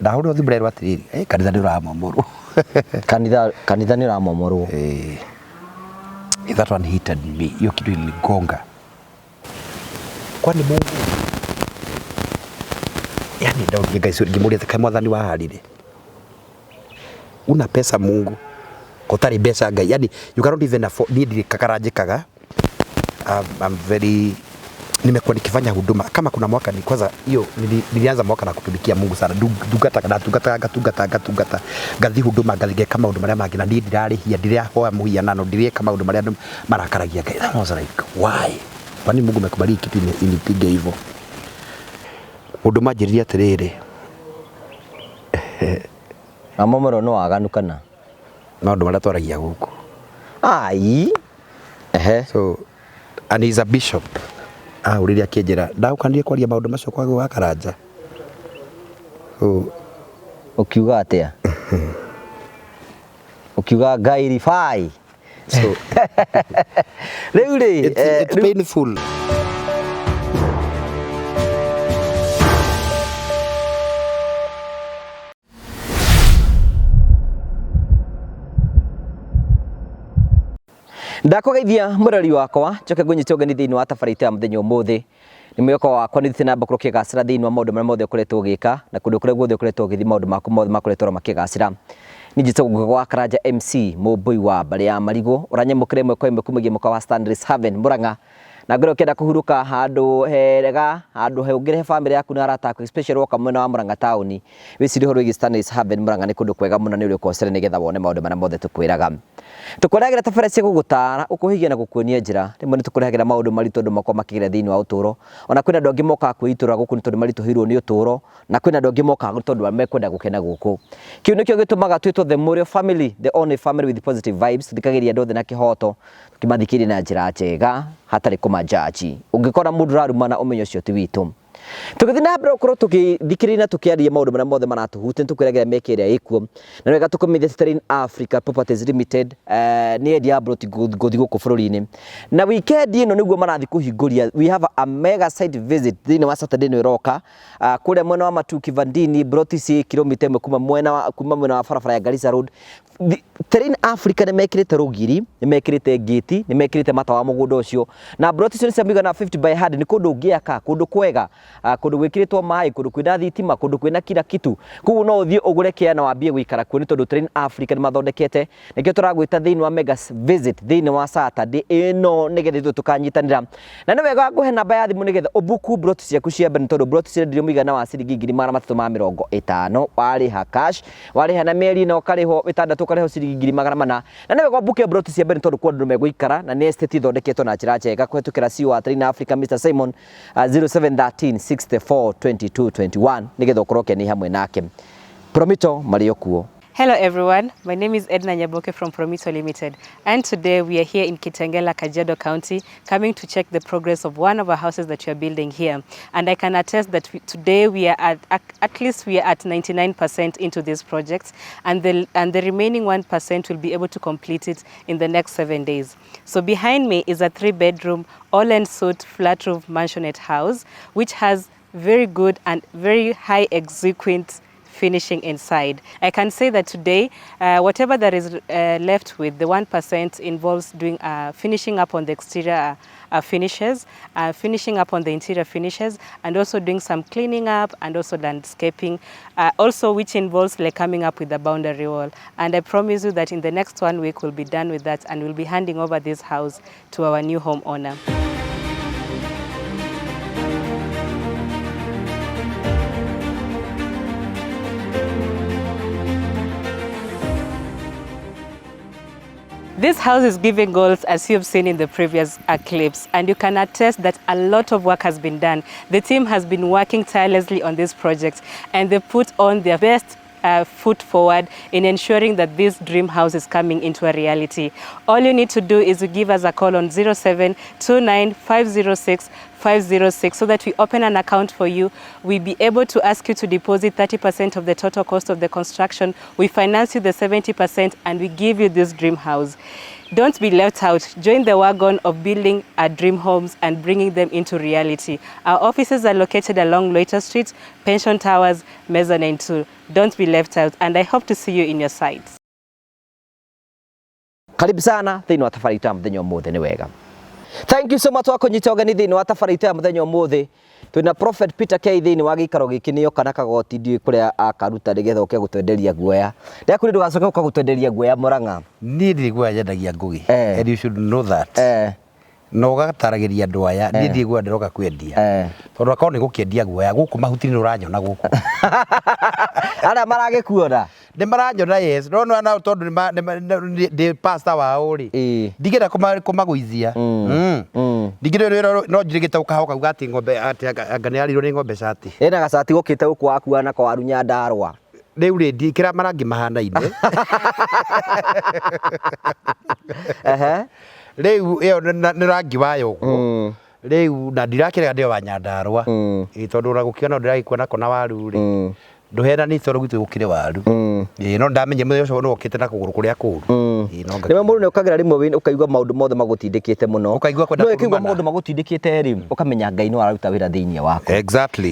Ndahũrĩrwo thimũ nderwo atĩrĩrĩ, "Eh, kanitha nĩ ũramomorwo." Kanitha, kanitha nĩ ũramomorwo. Eh, that one hited me. Hiyo kitu ilinigonga. Kwani Mungu, yani ndaũria Ngai ciũria, ngĩmũria atĩ, kaĩ mwathani wa harire una pesa Mungu ũtarĩ mbeca Ngai, yani you cannot even afford. Niĩ ndirĩ kakara njĩkaga. I'm very, nimekuwa nikifanya huduma kama kuna mwaka ni kwanza hiyo nilianza mwaka na kutumikia Mungu sana. Ndungataga, ndatungataga, ngatungata, ngatungata, ngathi huduma, ngathi ngeka maũndũ marĩa mangĩ, na niĩ ndirarĩhia, ndirahoya mũhianano, ndireka maũndũ marĩa andũ marakaragia Ngai. I was like, why? Kwani Mungu amekubali kitu inipige hivyo? Mũndũ manjĩrire atĩrĩrĩ, Na momorwo nĩ waganu kana? Maũndũ marĩa twaragia gũkũ. Ai. Ehe. So, and he's a bishop. Ahũrire akĩnjĩra ndagũkanire kwaria maũndũ macio kwa wa Karanja. So, Ũkiuga atĩa? Ũkiuga Ngai rifai. So, Rĩu rĩ, it's painful. Ndakũgeithia mũrori wakwa, njoke ngũnyite ũgeni thĩinĩ wa tabarĩra itũ ya mũthenya ũmũthĩ. Nĩ mwĩhoko wakwa nĩ ũthiĩte na mbere gũkorwo ũkĩgacĩra thĩinĩ wa maũndũ marĩa mothe ũkoretwo ũgĩka, na kũndũ kũrĩa guothe ũkoretwo ũgĩthiĩ maũndũ maku mothe makoretwo makĩgacĩra. Niĩ njĩtagwo Ngugi wa Karanja MC, mũmbũi wa mbarĩ ya Marigũ, ũranyamũkĩra ĩmwe kwa ĩmwe kumagia mũkawa wa Stanley's Haven Murang'a. Na ngorwo ũkĩenda kũhurũka handũ hega, handũ ũngĩrehe bamĩrĩ yaku na arata aku, especially woka mwena wa Murang'a taũni, wĩcirie ũhoro wĩgiĩ Stanley's Haven Murang'a nĩ kũndũ kwega mũno, nĩ ũrĩ ũkocere nĩgetha wone maũndũ marĩa mothe tũkwĩraga. Tũkũrehagĩra tabarĩra cia gũgũtara, gũkũhĩgia na gũkuonia njĩra. Rĩmwe nĩ tũkũrehagĩra maũndũ maritũ andũ makoragwo makĩgerera thĩinĩ wa ũtũũro. Ona kwĩna andũ angĩ mokaga kwĩitũrũra gũkũ nĩ tondũ maritũhĩirwo nĩ ũtũũro, na kwĩna andũ angĩ mokaga tondũ mekwenda gũkena gũkũ. Kĩu nĩkĩo gĩtũmaga twĩtwo The Mũrĩo Family, the only family with positive vibes. Tũthikagĩrĩria andũ othe na kĩhoto, tũkĩmathikĩrĩria na njĩra njega, hatarĩ kũmanjanji. Ũngĩkora mũndũ ũrarumana ũmenye ũcio ti witũ. Tũgĩthiĩ na mbere gũkorwo tũgĩthikĩrĩria na tũkĩaria maũndũ marĩa mothe maratũhutia, nĩ tũkwĩragĩra mĩeke ĩrĩa ĩkuo. Na nĩ wega tũkũmenyithia Sterling Africa Properties Limited, nĩ endia a mburoti ngũthi gũkũ bũrũri-inĩ. Na weekend ĩno nĩguo marathiĩ kũhingũria, we have a mega site visit thĩinĩ wa Saturday ĩno ĩroka, kũrĩa mwena wa Matuu Kivandini, mburoti ciĩ kilomita ĩmwe kuma mwena wa barabara ya Garissa Road. Terrain Africa nĩ mekĩrĩte rũgiri, nĩ mekĩrĩte ngĩti, nĩ mekĩrĩte matawa mũgũnda ũcio. Na mburoti icio nĩ cia mũigana wa 50 by 100, nĩ kũndũ ũngĩaka, kũndũ kwega, kũndũ gwĩkĩrĩtwo maĩ, kũndũ kwĩna thitima, kũndũ kwĩna kila kitu. Koguo no ũthiĩ ũgũre kĩea na wambie gũikara kuo nĩ tondũ Terrain Africa nĩ mathondekete. Nĩkĩo tũragwĩta thĩinĩ wa mega visit thĩinĩ wa Saturday ĩno nĩgetha ithuĩ tũkanyitanĩra. Na nĩ wega ngũhe namba ya thimũ nĩgetha ũbuku mburoti ciaku cia mbere nĩ tondũ mburoti cirendirio mũigana wa ciringi ngiri magana matatũ ma mĩrongo ĩtano warĩha cash, warĩha na mĩeri ĩna ũkarĩhwo ĩtandatũ ũkarĩhwo ciringi ngiri magana mana. Na nĩ wega ũbuke mburoti cia mbere nĩ tondũ kwĩ andũ megũikara na nĩ estate ithondeketwo na njĩra njega kũhetũkĩra CEO wa Terrain Africa Mr Simon, 0713 64 22 21 nĩgetha ũkorwo ũkĩanĩria hamwe nake. Promito marĩ o kuo. Hello everyone, my name is Edna Nyaboke from Promito Limited, and today we are here in Kitengela, Kajiado County, coming to check the progress of one of our houses that we are building here. And I can attest that today we are at least we are at 99% into this project, and the remaining 1% will be able to complete it in the next 7 days. So behind me is a 3-bedroom, all-en-suite, flat roof mansionette house, which has very good and very high exequent finishing inside. I can say that today, whatever that is left with, the 1% involves finishing up on the exterior finishes, finishing up on the interior finishes, and also doing some cleaning up and also landscaping, also which involves coming up with a boundary wall. And I promise you that in the next 1 week we'll be done with that and we'll be handing over this house to our new homeowner. This house is giving goals, as you've seen in the previous clips, and you can attest that a lot of work has been done. The team has been working tirelessly on this project, and they put on their best foot forward in ensuring that this dream house is coming into a reality. All you need to do is to give us a call on 0729 506 506 so that we open an account for you. We be able to ask you to deposit 30% of the total cost of the construction. We finance you the 70% and we give you this dream house. Don't be left out. Join the wagon of building our dream homes and bringing them into reality. Our offices are located along Loita Street, Pension Towers, Mezzanine 2. Don't be left out, and I hope to see you in your sites. Karibu sana thĩinĩ wa tabarĩra itũ ya mũthenya ũmũthĩ. Nĩ wega, thank you so much wa kũnyita ũgeni thĩinĩ wa tabarĩra itũ ya mũthenya ũmũthĩ. Twĩna Prophet Peter K thĩinĩ wa gĩikaro gĩkĩ, nĩyo kana kagoti ndiũĩ kũrĩa akaruta nĩgetha ũke gũtwenderia guoya. Ndekũrĩ ndũgacoke gũka gũtwenderia guoya Mũrang'a. Niĩ ndirĩ guoya, nyendagia ngũgĩ. Eh. And you should know that. Na ũgataragĩria andũ aya, niĩ ndirĩ guoya ndĩroka kwendia. Tondũ akorwo nĩ gũkĩendia guoya gũkũ mahuti nĩ ũranyona gũkũ. Arĩa maragĩkuona. Nĩ maranyona, yes, no no na tondũ ndĩ pastor wao rĩ, ndingĩenda kũmagũithia. Ndingĩenda rĩrĩa no njirĩgĩte ũkahoka uga atĩ ng'ombe atĩ anga nĩ yarirwo nĩ ng'ombe cati. Ĩna gacati gũkĩte gũkũ wakua nako waru Nyandarũa. Rĩu rĩ, ndikĩra marangi mahanaine. Rĩu ĩyo nĩ rangi wayo ũguo rĩu, na ndirakĩrega ndĩo wa Nyandarũa. Ĩ, tondũ ona gũkĩona ndĩragĩkua nako na waru rĩ, ndũhenani tondũ gwitũ gũkĩrĩ waru. Ĩ, no ndamenye mũthenya ũcio nĩ wokĩte na kũgũrũ kũrĩa kũru. Ĩ, no Rĩmwe mũndũ nĩ ũkagĩra rĩmwe ũkaigua maũndũ mothe magũtindĩkĩte mũno. Ũkaigua kwenda No ĩkĩigua kũrumana. maũndũ magũtindĩkĩte rĩ, ũkamenya Ngai no araruta wĩra thĩinĩ waku.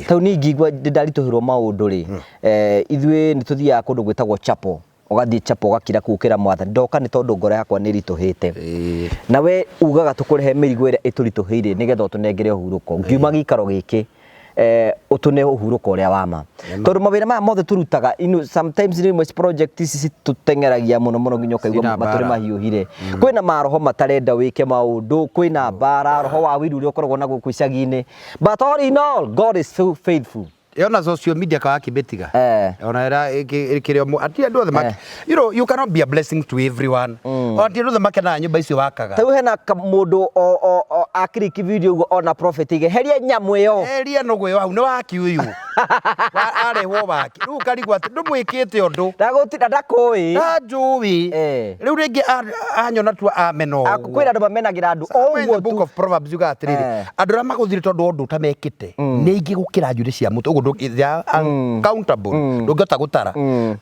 Tau niĩ ingĩigua ndĩraritũhĩrwo maũndũ rĩ, ithuĩ nĩ tũthiaga kũndũ gwĩtagwo chapel. Ũgathiĩ chapel, ũgakira kũu, ũkĩra Mwathani, ndoka nĩ tondũ ngoro yakwa nĩ ĩritũhĩte. Nawe ugaga tũkũrehe mĩrigo ĩrĩa ĩtũritũhĩire nĩgetha ũtũnengere ũhurũko. Ngiuma gĩikaro gĩkĩ, ũtũne ũhurũko ũrĩa wa ma, tondũ mawĩra maya mothe tũrutaga, sometimes rĩmwe project ici citũteng'eragia mũno mũno nginya ũkaigua Cina matũrĩ mbara. Mahiũhire. Kwĩna maroho matarenda wĩke maũndũ, kwĩna mbara, roho wa wiru ũrĩa ũkoragwo naguo kũ icagi-inĩ, but all in all, God is so faithful. Yona social media kawa kĩmĩtiga. Ona ĩra ĩkĩrĩ o ati andũ othe you cannot be a blessing to everyone. Ona ti andũ othe makenaga nyũmba icio wakaga. Tau hena mũndũ o akiriki video ũguo ona prophet ige heria nyamũ ĩyo. Eria nũgũ ĩyo hau nĩ waki ũyũ. Arehwo waki rĩu ũkarigwo atĩ ndũmwĩkĩte ũndũ. Ndagũtinda ndakũĩ. Ndanjũĩ. Rĩu rĩngĩ anyona tu amena ũguo. Kwĩna andũ mamenagĩra andũ o Somewhere in the ũguo book tu. of Proverbs yugaga atĩrĩrĩ, andũ arĩa magũthire tondũ wa ũndũ ũtamekĩte nĩ aingĩ gũkĩra njuĩrĩ cia mũtwe ũguo, they are uncountable, ndũngĩhota gũtara.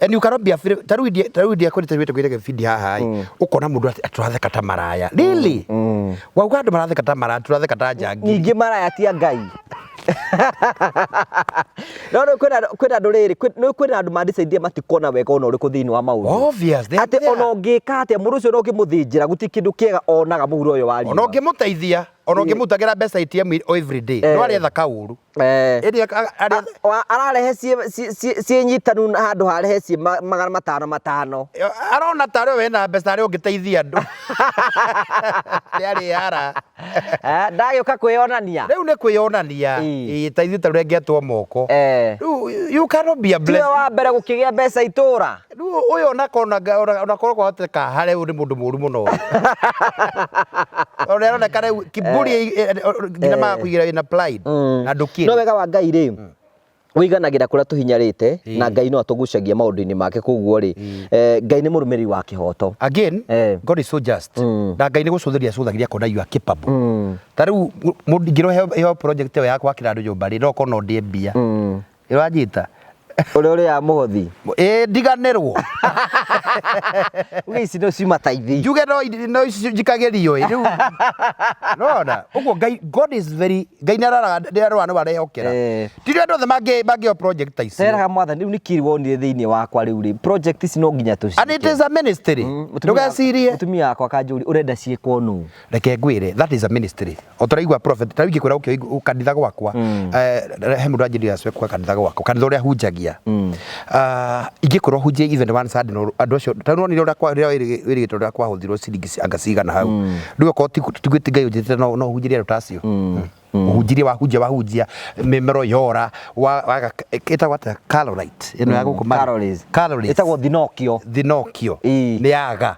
And you cannot be afraid. Ta rĩu india kwĩrĩte wĩte kwĩrĩte gĩbindi haha ĩ, ũkona mũndũ atĩ tũratheka ta maraya, really, wauga andũ maratheka ta maraya, tũratheka ta njangi. Ningĩ maraya ti a Ngai, no rĩu kwĩna andũ rĩrĩ, nĩ kwĩna andũ mandecide matikona wega ona ũrĩkũ thĩinĩ wa maũndũ. Obvious, they are Atĩ there. ona ũngĩka atĩa mũndũ ũcio, no ũngĩmũthĩnjĩra, gũtirĩ kĩndũ kĩega onaga mũhuro ũyũ wa Ona riũa. ũngĩmũteithia, ona ũngĩmũtagĩra mbeca ATM every day, no arĩetha kaũru. Ĩndĩ Ararehe ciĩ nyitanu na handũ harehe ciĩ 500 500. Arona tarĩ we wĩna mbeca arĩa ũngĩteithia andũ nĩ arĩara. Ndagĩũka kwĩyonania. Rĩu nĩ kwĩyonania. Ĩĩ. Ĩĩ, ta ithuĩ ta ũrengetwo moko. Rĩu you cannot be a Tiwe blessing. Wa mbere gũkĩgĩa mbeca itũra. Rĩu ũyũ onakorwo kwahoteka harĩa ũyũ nĩ mũndũ mũru mũno, ona aroneka rĩu kiburi, nginya magakũigĩra wĩna pride na ndũkĩrĩ. No wega wa Ngai rĩ, wĩiganagĩra kũrĩa tũhinyarĩte, na Ngai no atũgucagia maũndũ-inĩ make. Koguo rĩ, Ngai nĩ mũrũmĩrĩri wa kĩhoto. Again, God is so just, na Ngai nĩ gũcũthĩria acũthagĩria akona you are capable. Ta rĩu mũndũ ingĩrwo heo project ĩyo ya gwakĩra andũ nyũmba rĩ, no korwo no ndĩe mbia ĩranyita. Ũrĩa ũrĩaga mũhothi. Ĩ, ndiganĩrwo. Uge ici no ciuma taithi. Njuge no ici njikagĩrio ĩ rĩu nona ũguo. Ngai, God is very, Ngai nĩ araraga, nĩ arora nĩ warehokera. Ti andũ othe mangĩheo project ta icio. Teraga Mwathani, rĩu nĩ kĩrĩ wonire thĩinĩ wakwa rĩu rĩ, project ici no nginya tũciĩke. And it is a ministry. Ndũgecirie. Mũtumia wakwa akanjũria, ũrenda ciĩkwo nũ? Reke ngwĩre, that is a ministry. O tũraigua prophet, ta rĩu ingĩkwĩra ũkĩ kanitha gwakwa, he mũndũ anjĩrire kwa kanitha gwakwa, kanitha ũrĩa hunjagia. Ah, ingĩkorwo hunjie even one Sunday, no andũ acio ta nonire ũrĩa rĩrĩa wĩrĩgĩte ũrĩa kwahũthirwo ciringi anga cigana hau. Rĩu okorwo ti Ngai ũnjĩtĩte, no hunjĩrie andũ ta acio. Ũhunjirie, wahunjia, wahunjia mĩmero yora waga ĩtagwo atĩa, calorie ĩno ya gũkũ Calories. Calories. Ĩtagwo thinokio. Thinokio. Ĩĩ. Nĩ yaga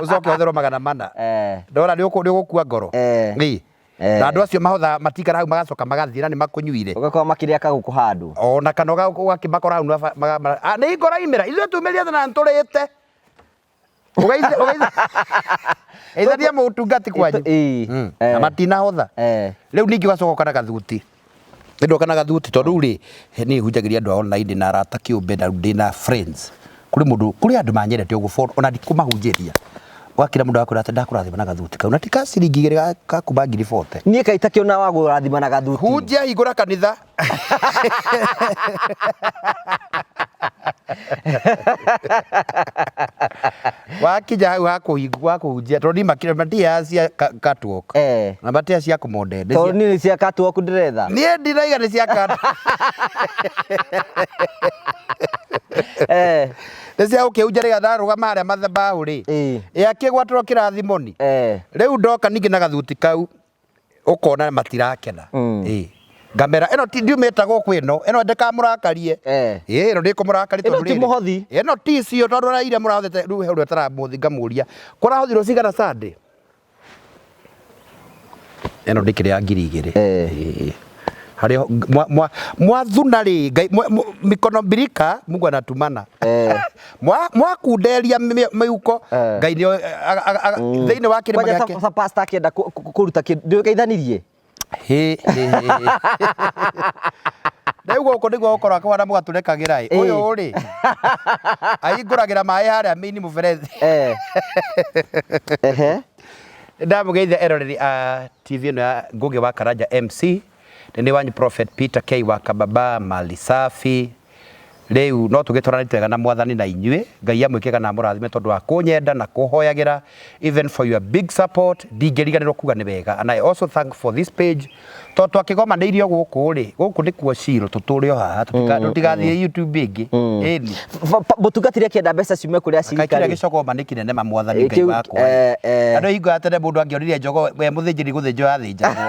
ũcoke ũhũthĩrwo 400. Ndona nĩ ũgũkua ngoro. Ĩĩ. Na andũ acio mahotha matikara hau, magacoka magathiĩ na nĩ makũnyuire. Ũgakorwo makĩrĩa kagũkũ handũ. Ona kana ũgakĩmakora hau nĩ ngoro imĩra ithuĩ tumĩrire na nĩtũrĩte. Ũgaithe Geithania mũtungati kwanyu. Ĩĩ. Na matinahotha. Rĩu ningĩ ũgacoka ũka na gathuti. Nĩ na gathuti tondũ rĩu rĩ, niĩ hunjagĩria andũ a online na arata kĩũmbe na rĩu ndĩna friends. Kũrĩ mũndũ, kũrĩ andũ manyendete ũguo for ona ndikũmahunjĩria. Ũgakira mũndũ agakwĩra atĩ ndakũrathima na gathuti kau na ti ka ciringi igĩrĩ ga kuma ngiri 40. Niĩ kaĩ itakĩona wa gũrathima na gathuti. Hunjia hingũra kanitha. Wakinya hau ha kũhunjia tondũ niĩ makĩria matiheaga cia catwalk. Na matiheaga cia kũmonde. Tondũ niĩ nĩ cia catwalk ndĩretha. Niĩ ndiraiga nĩ cia catwalk. Nĩ cia gũkĩhunjia rĩrĩa ndarũgama harĩa mathabahu rĩ. Ĩ akĩgwatĩrwo kĩrathimo-ni. Rĩu ndoka ningĩ na gathuti kau ũkona matirakena. Ĩ ngamera ĩno ti ndiumĩte gũkũ ĩno ĩno ndĩkamũrakarie. Ĩ ĩno ndĩkũmũrakaria Ĩno tondũ ti rĩrĩ, mũhothi. Ĩno ti cio tondũ ona iria mũrahothete rĩu he ũrĩa ũtaramũthi ngamũria kũrahothirwo cigana Sunday? Ĩno ndĩkĩrĩ ya 2000. Ĩ. Harĩa mwathuna rĩ Ngai mikono mbirika Mungu anatumana. Mwakunderia mĩhuko Ngai nĩ thĩinĩ wa kĩrĩma Kwanja gĩake. ta pastor akĩenda kũruta kĩndũ ndũgeithanirie. Hĩ, hĩ, hĩ, hĩ. Rĩu gũkũ nĩguo gũkorwo kũhana mũgatũrekagĩra ĩ. Ũyũ rĩ ahingũragĩra maĩ harĩa mĩini mũberethi. Ehe. Ndamũgeithia eroreri a TV ĩno ya Ngũgĩ wa Karanja MC. Nĩ nĩ wanyu Prophet Peter K wa Kababa Mali Safi. Rĩu no tũgĩtwaranĩte wega na mwathani na inyuĩ. Ngai amwĩke kana amũrathime tondũ wa kũnyenda na kũhoyagĩra, even for your big support. Ndingĩriganĩrwo kuga nĩ wega. And I also thank for this page. Tondũ twakĩgomanĩirio gũkũ rĩ, gũkũ nĩkuo Shilo, tũtũre o haha, tũtigathiĩ YouTube ĩngĩ. Ĩni. Mũtungatĩri akĩenda mbeca ciume kũrĩ acirika Kaĩ kĩrĩa rĩ. gĩcogoma nĩ kĩnene ma mwathani Ĩ, Ngai kĩu, wakwa. Andũ hingo ya tene mũndũ angĩonire njogo we mũthĩnjĩri gũthĩnjwo yathĩnjagwo.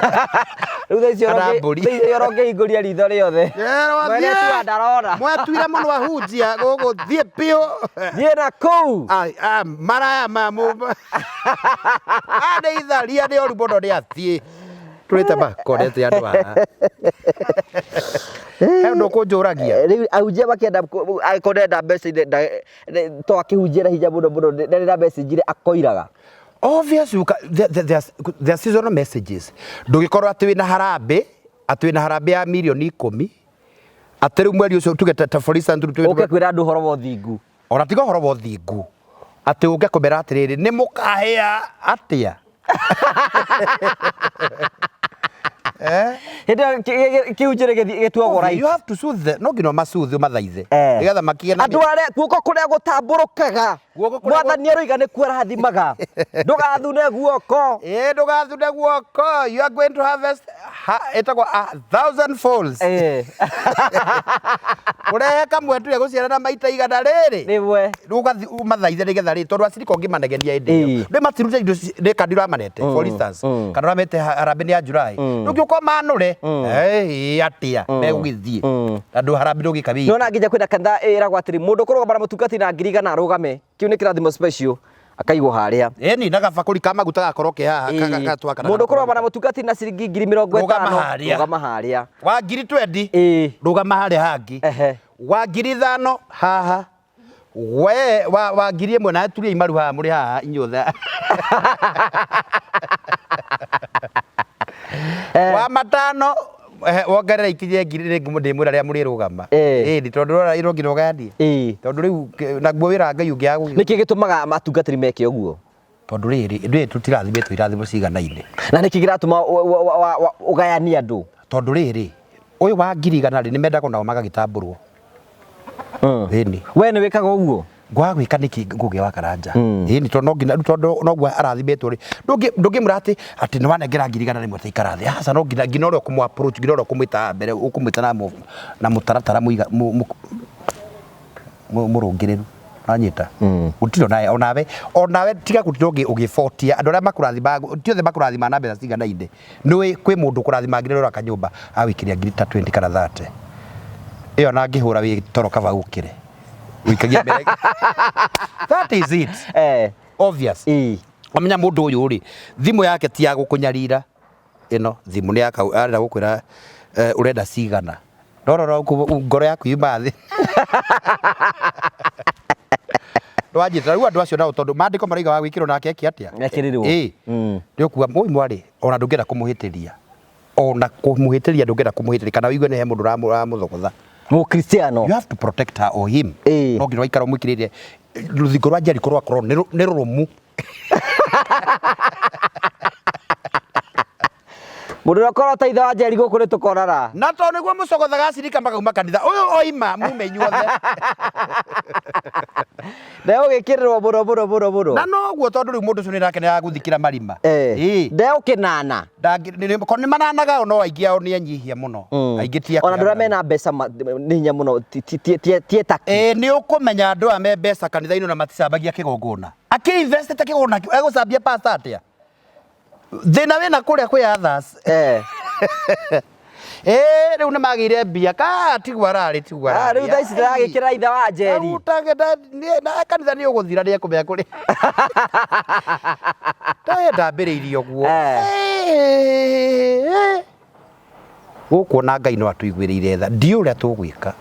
Rĩu thaa ici Kana mbũri. thaa ici ũrongĩhingũria ritho rĩothe. Yerwo Mwene thiĩ. tua ndarona. Mwatuire mũno ahunjia gũkũ thiĩ biũ. Thiĩ na kũu. Ai, ah, maraya ma mũ. Ah, nĩ itharia nĩ oru mũno nĩ athiĩ. Tũrĩte makonete andũ haha. He ũndũ ũkũnjũragia. Rĩu ahunjia makĩenda angĩkorwo ndenda mbeca to akĩhunjia na hinya mũno mũno ndarĩ na message iria akoiraga. Obvious you can, there are seasonal messages. Ndũgĩkorwo atĩ wĩna harambĩ, atĩ wĩna harambĩ ya mirioni 10, atĩ rĩu mweri ũcio tuge ta for instance rĩu Ũke kwĩra andũ ũhoro wa ũthingu. Ona tiga ũhoro wa ũthingu, atĩ ũke kũmera atĩrĩrĩ, nĩ mũkahĩa atĩa? Hĩndĩ ĩyo kĩhunjĩro gĩtuagwo right. You have to soothe them. No nginya ũmasoothe ũmathaithe. Nĩgetha makĩgĩe na Andũ arĩa guoko kũrĩa gũtambũrũkaga Guoko kũrĩa mwathani aroiga nĩkuo arathimaga. Ndũgathune guoko. Ĩĩ ndũgathune guoko. You are going to harvest ĩtagwo a thousand folds. Ũrehe kamwe tu gũciarana maita igana rĩrĩ. Rĩmwe. Rĩu ũgathi ũmathaithe nĩgetha rĩ tondũ acirika ũngĩmanegenia hĩndĩ ĩyo. Rĩu matirute indo nĩ kandi ũramanete for instance kana ũramete harambĩ nĩ ya July. Ndũngĩũka ũmanũre. Atĩa megũgĩthiĩ. Na ndũ harambĩ ndũngĩka wiki. Nĩwona nginya kwĩna kanitha ĩragwo atĩrĩ mũndũ ũkũrũgama na mũtungati na ngiri igana arũgame. Kĩu nĩ kĩrathimo special akaigwo harĩa. Ĩni na gabakũri ka maguta gakorwo ke haha gatwakana. Mũndũ ũkũrũgama na mũtungati na ciringi ngiri mĩrongo Rũgama ĩtano harĩa. rũgama harĩa. Wa ngiri 20 rũgama harĩa hangĩ. Wa ngiri 5 haha. We wa 1000 na turia imaru haha mũrĩ haha inyuothe. Wa 5 wongerera ikinye ngiri rĩngĩ ndĩmwĩra rĩrĩa mũrĩrũgama. Ĩni tondũ ũrona ĩno nginya ũgayanie. Tondũ rĩu naguo wĩra wa Ngai ũngĩaga gũgĩ- Nĩkĩ gĩtũmaga atungatĩri meke ũguo? Tondũ rĩrĩ, ithuĩ tũtirathimĩtwo irathimo ciganaine. Na nĩkĩ kĩratũma ũgayanie andũ? Tondũ rĩrĩ, ũyũ wa ngiri igana rĩ, nĩmendaga onao magagĩtambũrwo. Ĩni. We nĩ wĩkaga ũguo? Ngwaga gwĩka nĩkĩ Ngũgĩ wa Karanja? Ĩni, tondũ no nginya, tondũ noguo arathimĩtwo rĩ, ndũngĩmwĩra atĩ atĩ nĩ wanengera ngiri igana rĩmwe ta ikara thĩ. Aca, no nginya, nginya ũrĩa ũkũmũ approach, nginya ũrĩa ũkũmwĩta haha mbere, ũkũmwĩta na mũtaratara mũrũngĩrĩru. Ũranyita? Gũtirĩ onawe, onawe, onawe tiga gũtinda ũgĩbotia andũ arĩa makũrathimaga, ti othe makũrathimaga na mbeca ciganaine. Nĩũĩ kwĩ mũndũ ũkũrathimaga nginya rĩrĩa ũraka nyũmba agwĩkĩria ngiri ta 20 kana 30. Ĩyo ona angĩhũra wĩ toro kaba ũkĩre. Ũikagia mbere. That is it. Obvious. Wamenya mũndũ ũyũ rĩ, thimũ yake ti ya gũkũnyarira. Ĩno thimũ nĩ ya arenda gũkwĩra ũrenda cigana. Rora ngoro yaku yuma thĩ. Ndwanyita rĩu andũ acio nao tondũ maandĩko marauga wa gwĩkĩrwo nake eke atĩa? Ekĩrĩrwo. Ĩĩ. Nĩ ũkuga ũyũ mwarĩ ona ndũngĩenda kũmũhĩtĩria. Ona kũmũhĩtĩria ndũngĩenda kũmũhĩtĩria kana ũigue nĩ he mũndũ ũramũthogotha. Mũkristiano. You have to protect her or him. Ĩĩ. No nginya waikara ũmwĩkĩrĩire rũthingo rwa Jericho rwakorwo nĩ rũrũmu. Mũndũ ũrĩa ũkorwo ta ithe wa Njeri gũkũ nĩ tũkorara. Na tondũ nĩguo mũcogothaga acirika makauma kanitha ũyũ oima mume inyuothe. Ndegũgĩkĩrĩrwo mũno mũno mũno mũno. Na noguo tondũ rĩu mũndũ ũcio nĩ arakenera gũthikĩra marima. Ĩĩ. Ndegũkĩnana. Korwo nĩ mananaga o no aingĩ ao nĩ enyihia mũno. Aingĩ ti a Ona andũ arĩa mena mbeca nĩ hinya mũno ti etaki. Ĩĩ nĩ ũkũmenya andũ aya me mbeca kanitha-inĩ na maticambagia kĩgongona. Akĩ investĩte kĩgongona kĩu egũcambia pastor atĩa? Thĩna wĩna kũrĩa kwĩ others. Ĩĩ rĩu nĩ magĩire mbia ka tiguo ararĩ tiguo Ah, ararĩ. Rĩu thaa ici ndĩragĩkĩra ithe wa Njeri. Arutage na kanitha nĩ ũgũthira nĩ ekũmenya kũrĩa. Ndaye ndambĩrĩirie ũguo. Gũkũ ona Ngai no atũiguĩrĩire tha. Ndiũĩ ũrĩa tũgwĩka.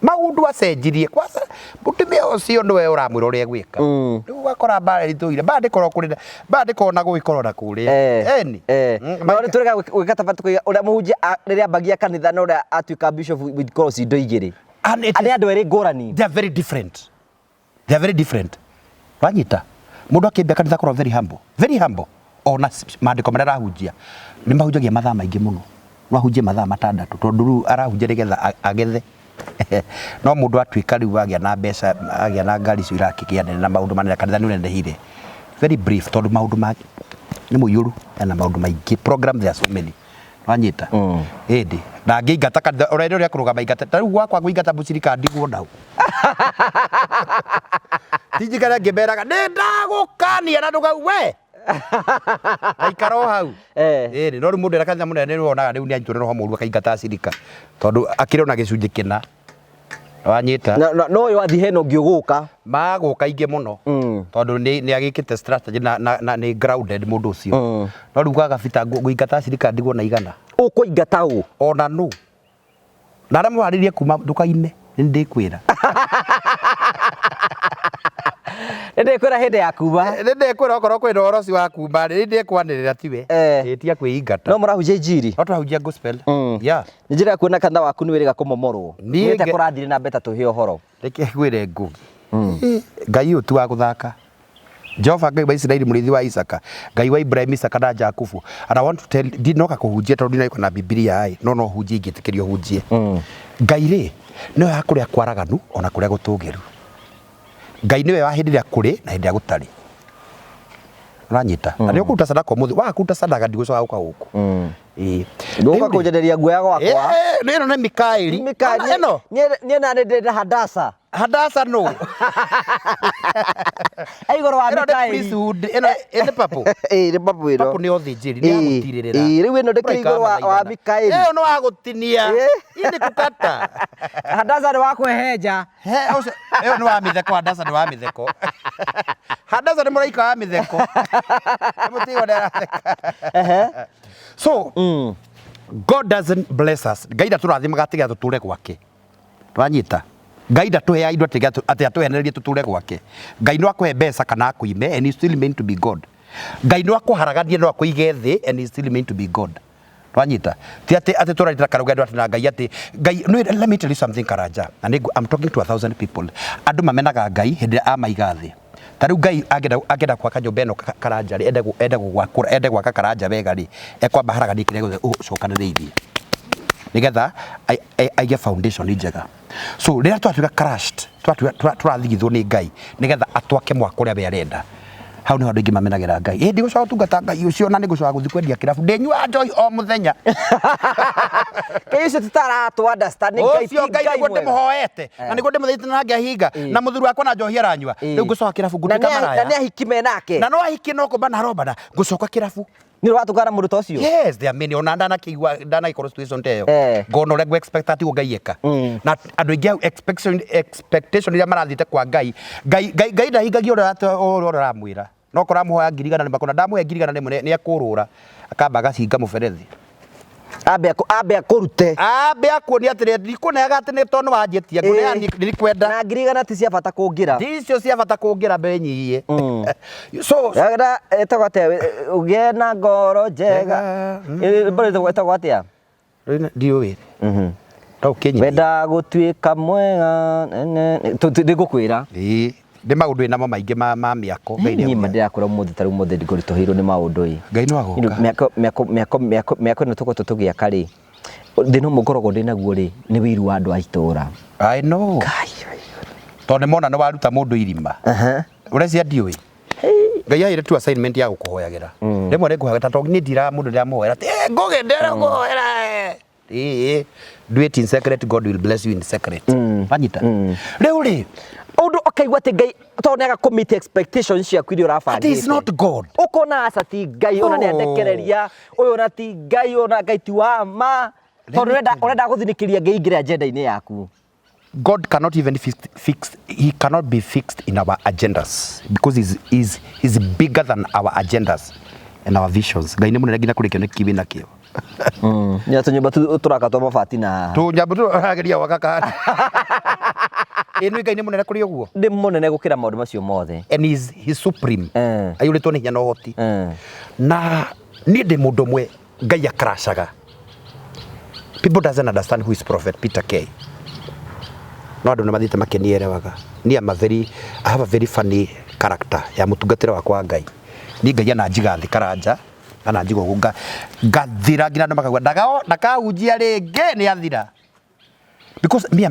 Maũndũ acenjirie kwanza mũtumia ũcio nĩwe ũramwĩra ũrĩa egwĩka. Rĩu ũgakora mbara ĩritũhire. Mbara ndĩkoragwo kũrĩ mbara ndĩkoragwo na gũgĩkorwo na kũrĩa. Eni. No nĩ tũrega gwĩka taba tũkoiga ũrĩa mũhunjia rĩrĩa ambagia kanitha na ũrĩa atuĩka bishop ikorwo ci indo igĩrĩ. And it Nĩ andũ erĩ ngũrani. They are very different. They are very different. Wanyita mũndũ akĩambia kanitha akorwo very humble. Very humble. Ona maandĩko marĩa arahunjia nĩ mahunjagia mathaa maingĩ mũno. No ahunjie mathaa matandatũ tondũ rĩu arahunjia nĩgetha agethe. No mũndũ atuĩka rĩu agĩa na mbeca, agĩa na ngari icio irakĩgĩa nene na maũndũ manene kanitha nĩ ũnenehire. Very brief tondũ maũndũ ma nĩ mũiyũru ena maũndũ maingĩ program there are so many. Wanyita? Ĩndĩ ndangĩingata kanitha ũrĩa ũrĩa kũrũgama ingata ta rĩu gwakwa ngũingata mũcirika ndigwo nau. Tinjikare ngĩmeraga nĩ ndagũkania na ndũkau we. Aikara o hau. Ĩĩ no rĩu mũndũ era kanitha mũnene nĩ wonaga rĩu nĩ anyitwo nĩ roho mũru akaingata acirika tondũ akĩrĩ ona gĩcunjĩ kĩna. Wanyita? No ũyũ athiĩ hena ũngĩ ũgũka. Magũka aingĩ mũno tondũ nĩ agĩkĩte strategy na nĩ grounded mũndũ ũcio. No rĩu gwa Gabita ngũingata acirika ndigwo na igana. Ũkũingata ũ? Ona nũ. Na arĩa mũharĩrie kuma ndũkaime nĩ ndĩkwĩra. Nĩ ndĩkwĩra hĩndĩ ya kuma. Nĩ ndĩkwĩra okorwo kwĩna ũhoro ũcio wa kuma rĩ, nĩ ndĩkwanĩrĩra tiwe. Ĩĩ ti a kwĩingata. No mũrahunjia injiri? No tũrahunjia gospel. Yeah. Nĩ njĩra ya kuona kanitha waku nĩ wĩrĩga kũmomorwo. Niĩ Nĩ kũrathire na mbeta tũhe ũhoro. Reke ngwĩre Ngũgĩ. Ngai ũyũ ti wa gũthaka. Jehova Ngai wa Isiraeli mũrĩithi wa Isaka, Ngai wa Ibrahim, Isaka na Jakubu. And I want to tell ndinoka kũhunjia tondũ ndinagĩũka na Bibilia ĩ, no no hunjie ingĩtĩkĩrio hunjie. Ngai rĩ, nĩwe wa kũrĩa kwaraganu ona kũrĩa gũtũgĩru. Ngai nĩwe wa hĩndĩ ĩrĩa kũrĩ na hĩndĩ ĩrĩa gũtarĩ. Ũranyita? Na nĩ ũkũruta sadaka ũmũthĩ, waga kũruta sadaka ndigũcoka gũka gũkũ. Ĩĩ. Ndũgũka kũnjenderia nguo ya gwakwa. Ĩĩ, ĩno nĩ Mikaeli. Mikaeli. Ĩno? Niĩ na nĩ ndĩ na Hadasa. Hadasa nũ? E igũrũ wa Ĩno nĩ Mikaeli. priesthood, ĩno nĩ purple. Ĩĩ nĩ purple ĩno. Purple nĩ ũthĩnjĩri, nĩ ya gũtirĩrĩra. Ĩĩ, rĩu ĩno ndĩkĩrĩ igũrũ wa Mikaeli. Ĩyo nĩ wa gũtinia. Hii nĩ kũkata. Hadasa nĩ wa kũhehenja. He, ũcio, ĩyo nĩ wa mĩtheko, Hadasa nĩ wa mĩtheko. Hadasa nĩ mũraika wa mĩtheko. Nĩ mũtigo nĩ aratheka. So, God doesn't bless us. Ngai ndatũrathimaga atĩ nĩgetha tũtũre gwake. Wanyita? Ngai ndatũheaga indo atĩ atũhenererie tũtũre gwake. Ngai no akũhe mbeca kana akũime and he still remain to be God. Ngai no akũharaganie no akũige thĩ and he still remain to be God. Wanyita? Ti atĩ atĩ tũraritĩra karũgendo atĩ na Ngai atĩ Ngai no, let me tell you something Karanja. Na nĩ I'm talking to 1,000 people. Andũ mamenaga Ngai hĩndĩ ĩrĩa amaiga thĩ. Ta rĩu Ngai angĩenda gwaka nyũmba ĩno Karanja rĩ, ende gũgwakũra, ende gwaka Karanja wega rĩ, ekwamba aharaganie kĩrĩa gĩothe ũcokanĩrĩirie. Nĩgetha aige foundation njega. So rĩrĩa twatuĩka crushed, tũrathigithwo nĩ Ngai nĩgetha atwake mwako ũrĩa we arenda. Hau nĩho andũ aingĩ mamenagĩra Ngai. Ĩ ndigũcoka gũtungata Ngai ũcio na nĩngũcoka gũthiĩ kwendia kĩrabu. Ndĩnyuaga njohi o mũthenya. Kĩ icio tũtaratũ understand nĩ Ngai Ũcio ti Ngai Ngai nĩguo mwega. ndĩmũhoete na nĩguo ndĩmũthaithĩte na ngĩahinga na mũthuri wakwa na njohi aranyua. Rĩu ngũcoka kĩrabu Na ngũtuĩka nĩ maraya. na nĩ ahiki me nake. Na no ahiki no kũmbana arombana ngũcoka kĩrabu. Nĩ ũratũngana na mũndũ ta ũcio? Yes, there are many. Ona ndanakĩigua ndanagĩkorwo situation ta ĩyo. Ngona ũrĩa ngũ expect atĩ Ngai eka. Na andũ aingĩ hau expectation iria marathiĩte kwa Ngai. Ngai Ngai Ngai ndahingagia ũrĩa ũrĩa ũramwĩra. No korwo amũhoya ngiri igana rĩmwe akona ndamũhe ngiri igana rĩmwe nĩ ekũrũra. Akamba agacinga mũberethi. Ambe akũrute. Ambe akuonia atĩrĩ, ndikũneaga atĩ nĩ tondũ wanjĩtia, ngũneaga ndikwenda. Na 100,000 ti cia bata kũngĩra. Icio cia bata kũngĩra mbere nyihie. So Yagĩra ĩtagwo atĩa, ũgĩe na ngoro njega? Rwĩmbo rwĩtagwo atĩa? Ndiũĩ. No ũkĩnyihie. Wenda gũtuĩka mwega ndĩgũkwĩra. Ĩĩ, nĩ maũndũ ĩnamo maingĩ ma mĩako. Ngai nĩ Niĩ ma ndĩrakũra ũmũthĩ, ta rĩu ũmũthĩ ngũritũhĩirwo nĩ maũndũ ĩ. Ngai no agoka. Mĩako ĩno tũkoretwo tũgĩaka rĩ, thĩna ũmwe ngoragwo ndĩ naguo rĩ, nĩ wĩiru wa andũ a itũra. I know. Tondũ nĩ mona nĩ waruta mũndũ irima. Ũrecia ndiũĩ. Ngai aheire tu assignment ya gũkũhoyagĩra. Rĩmwe nĩ ngũhoyaga tondũ niĩ ndiraga mũndũ ndĩramũhoera atĩ ngũgĩ ndĩrakũhoera. Ĩĩ, do it in secret, God will bless you in secret. Wanyita? Rĩu rĩ, Ũndũ ũkaigua atĩ Ngai tondũ nĩ aga kũ-meet expectations ciaku iria ũrabangĩte. That is not God. Ũkona aca ti Ngai, ona nĩ Oh. andekereria, ũyũ ona ti Ngai, ona Ngai ti wa ma. Tondũ ũrenda gũthinĩkĩria Ngai ingĩre agenda-inĩ yaku. God cannot even fix, he cannot be fixed in our agendas because he's bigger than our agendas and our visions. Ngai nĩ mũnene nginya kũrĩ kĩoneki wĩ nakĩo. Nya tũnyũmba tũraka twa mabati na haha. Tũnyũmba tũrageria gwaka kana. Ĩ nĩ Ngai nĩ mũnene kũrĩ ũguo. Nĩ mũnene gũkĩra maũndũ macio mothe. And he's supreme. Aiyũrĩtwo nĩ hinya na ũhoti. Na niĩ ndĩ mũndũ ũmwe Ngai akracaga. People doesn't understand who is Prophet Peter K. No andũ nĩ mathiĩte makĩnierewaga. Niĩ am a very, I have a very funny character ya mũtungatĩre wakwa wa Ngai. Niĩ Ngai ananjiga thĩ karanja, ananjiga ũguo ngathira nginya andũ makauga ndakahunjia rĩngĩ, nĩ athira. Because me,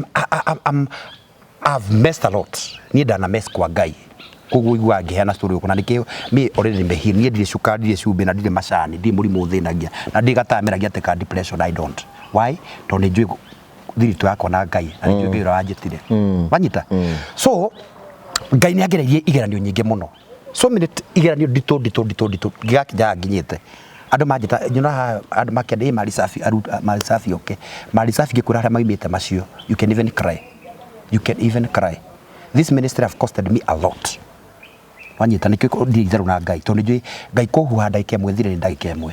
I've messed a lot. Niĩ ndana mess kwa Ngai. Koguo iguaga ngĩheana story gũkũ na nĩkĩo me already nimeheal. Niĩ ndirĩ cukari, ndirĩ cumbĩ na ndirĩ macani, ndirĩ mũrimũ ũthĩnagia na ndirĩ gatameragia atĩ ka depression, I don't. Why? Tondũ nĩ njũĩ thiritũ yakwa na Ngai na nĩ njũĩ Ngai ũrĩa wanjĩtire. Wanyita? So Ngai nĩ angereirie igeranio nyingĩ mũno. So many igeranio nditũ nditũ nditũ nditũ ngigakinya nginyĩte. Andũ manjĩta nyonaga haha andũ makĩenda ĩ mali safi, mali safi oke. Mali safi ngĩkwĩra harĩa maumĩte macio, you can even cry. You can even cry. This ministry have costed me a lot. Wanyita nĩkĩo ndirĩ itherũ na Ngai tondũ nĩnjũĩ Ngai kũhuha ndagĩka ĩmwe thire nĩ ndagĩka ĩmwe.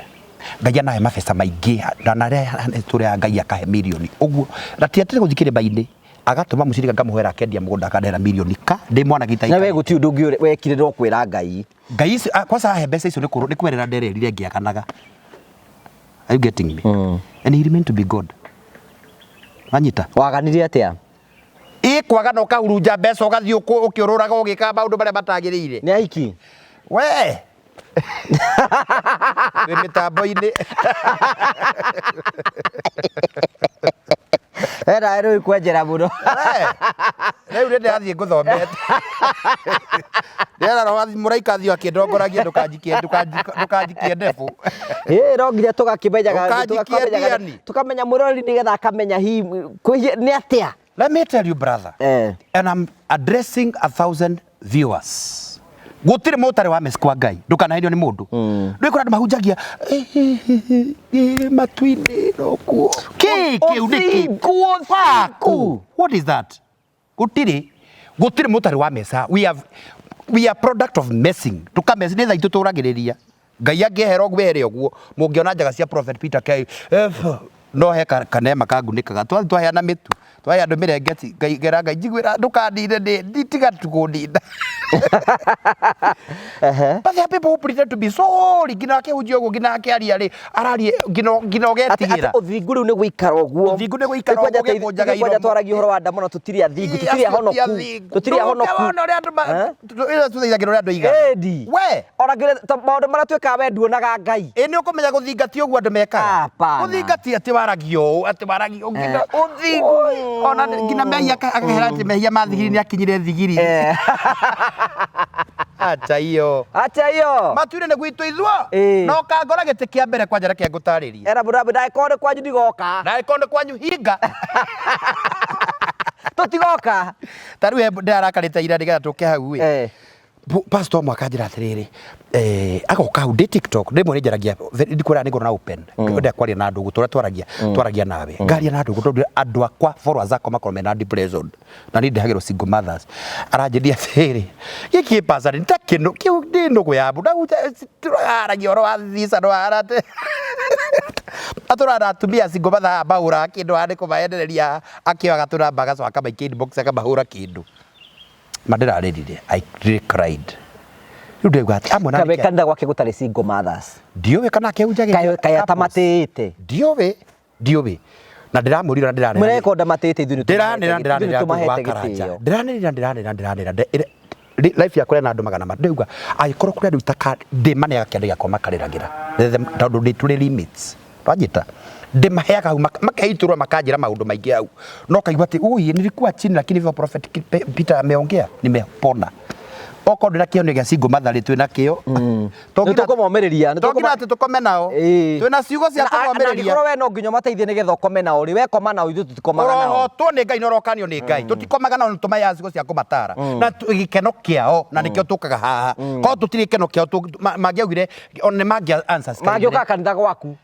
Ngai anahe mabeca maingĩ ndanarehe tũrĩa ya Ngai akahe mirioni ũguo na ti atĩ gũthiĩ kĩrĩma-inĩ agatũma mũcirika ngamũhoera akendia mũgũnda akandehera mirioni ka ndĩ mwana gĩta Na we gũtirĩ ũndũ ũngĩ wekire no kwĩra Ngai. Ngai icio, kwanza ahe mbeca icio nĩ kwerera ndererire ngĩaganaga. Are you getting me? And he remained to be God. Wanyita? Waganire atĩa? Ĩ kwagana ũkahurunja mbeca ũgathiĩ ũkĩũrũraga ũgĩkaga maũndũ marĩa matagĩrĩire. Nĩ ahiki? We! Wĩ mĩtambo-inĩ. Ena rĩu kwenjera mũno. We! Rĩu nĩ ndĩrathiĩ ngũthomete. Ndĩrera roho mũraika athiĩ akĩndongoragia ndũkanjikie ndebũ. Ĩ no nginya tũgakĩmenyaga, Ndũkanjikie ndiani. tũkamenya mũrori nĩgetha akamenya hihi nĩ atĩa. Let me tell you, brother. And I'm addressing 1,000 viewers. Gũtirĩ mũtarĩ wa mess kwa Ngai. Ndũkanahenio nĩ mũndũ. Ndũĩ kũrĩ andũ mahunjagia, matu-inĩ no kuo. Kĩ kĩu nĩ kĩ? Ũthingu, ũthingu. Waku. What is that? Gũtirĩ. Gũtirĩ mũtarĩ wa mesa. We are product of messing. Tũkamess nĩ thaa itũ tũragĩrĩria. Ngai angĩehera ũguo ehere ũguo. Mũngĩona njaga cia Prophet Peter K. No he kanema kangunĩkaga. Twathiĩ twaheana mĩtu. Twahe andũ mĩrengeti. Ngai ngera Ngai njiguĩra ndũkandinde ndĩ tiga kũndinda. But there are people who pretend to be so holy nginya akĩhunjia ũguo nginya akĩaria rĩ araria nginya ũgetigĩra. Atĩ ũthingu rĩu nĩ gũikara ũguo. Ũthingu nĩ gũikara ũguo ũgĩkũnjaga Kwanja iromo. twaragia ũhoro wa ndamono tũtirĩ athingu, tũtirĩ ahonoku. Tũtirĩ ahonoku. Wona ũrĩa andũ tũthaithagĩra ũrĩa andũ aigana. Ĩndi. We. Ona ngĩra maũndũ marĩa twĩkaga we nduonaga Ngai. Ĩ nĩ ũkũmenya gũthingatia ũguo andũ mekaga. Hapana. Gũthingatia atĩ waragia ũũ, atĩ waragia ũũ, nginya Ũthingu. Ona nginya mehia akehera atĩ mehia ma thigiri nĩ akinyire thigiri. Acha hiyo. Acha hiyo. Matuire nĩ gwitũ ithuo. Ĩ. Na ũkangora gĩtĩ kĩa mbere kwanja reke ngũtarĩrie. Era mũrambi ndagĩkorwo nĩ kwanyu ndigoka. Ndagĩkorwo nĩ kwanyu hinga. Tũtigoka. Ta rĩu ndĩrarakarĩte ira nĩgetha tũke hau ĩ. Pastor ũmwe akanjĩra atĩrĩrĩ, agoka hau ndĩ TikTok, rĩmwe nĩ njaragia, ndikwĩraga nĩ ngoragwo na open, ndĩrenda kwaria na andũ ũguo, tũrĩa twaragia nawe. Ngaria na andũ ũguo tondũ andũ akwa, followers akwa makoragwo mena depression, na niĩ ndehagĩrwo single mothers. Aranjĩria atĩrĩrĩ, gĩkĩ pastor nĩ ta kĩnũ, kĩu nĩ nũgũ ya mũndũ, tũraragia ũhoro wa visa no arate. Atũraga na atumia single mathaa mahũraga kĩndũ haha nĩ kũmaendereria akĩoyaga tũnamba agacoka akamaikia inbox akamahũra kĩndũ. Ma ndĩrarĩrire, I really cried. Rĩu ndĩrauga atĩ amwe na Kabe kanitha gwake gũtarĩ single mothers. Ndiũĩ kana akĩhunjagĩria Kaĩ kaĩ couples. atamatĩĩte. Ndiũĩ, ndiũĩ. Na ndĩramwĩrire na ndĩranĩra. Mũreka ndamatĩĩte ithuĩ nĩ Ndĩranĩra tũmahete ndĩranĩra ithuĩ nĩ tũmahete karanja. gĩtĩo. Ndĩranĩrĩra ndĩranĩra ndĩranĩra. Life yakwa ĩna andũ magana ma ndĩrauga angĩkorwo kũrĩ andũ itaka ndĩmaneaga kĩande gĩakwa makarĩragĩra tondũ nĩ tũrĩ limits wanyita ndĩmaheaga hau makeitũrũra makanjĩra maũndũ maingĩ hau no kaigua atĩ ui nilikuwa chini lakini hivyo prophet Peter ameongea nimepona okorwo ndĩna kĩhonia gĩa single mother rĩ twĩna kĩo Nĩ tũkũmomĩrĩria, nĩ to nginya atĩ tũkome nao Ĩĩ. twĩna ciugo cia Na- na kũmomĩrĩria angĩkorwo we no nginya ũmateithie nĩgetha ũkome nao rĩ we koma nao ithuĩ tũtikomaga nao ũrohotwo nĩ Ngai na ũrokanio nĩ Ngai tũtikomaga nao tũmaheaga ciugo cia kũmatara na gĩkeno kĩao na nĩkĩo tũkaga haha korwo tũtirĩ gĩkeno kĩao mangĩaugire ona nĩ mangĩa answers mangĩũkaga kanitha gwaku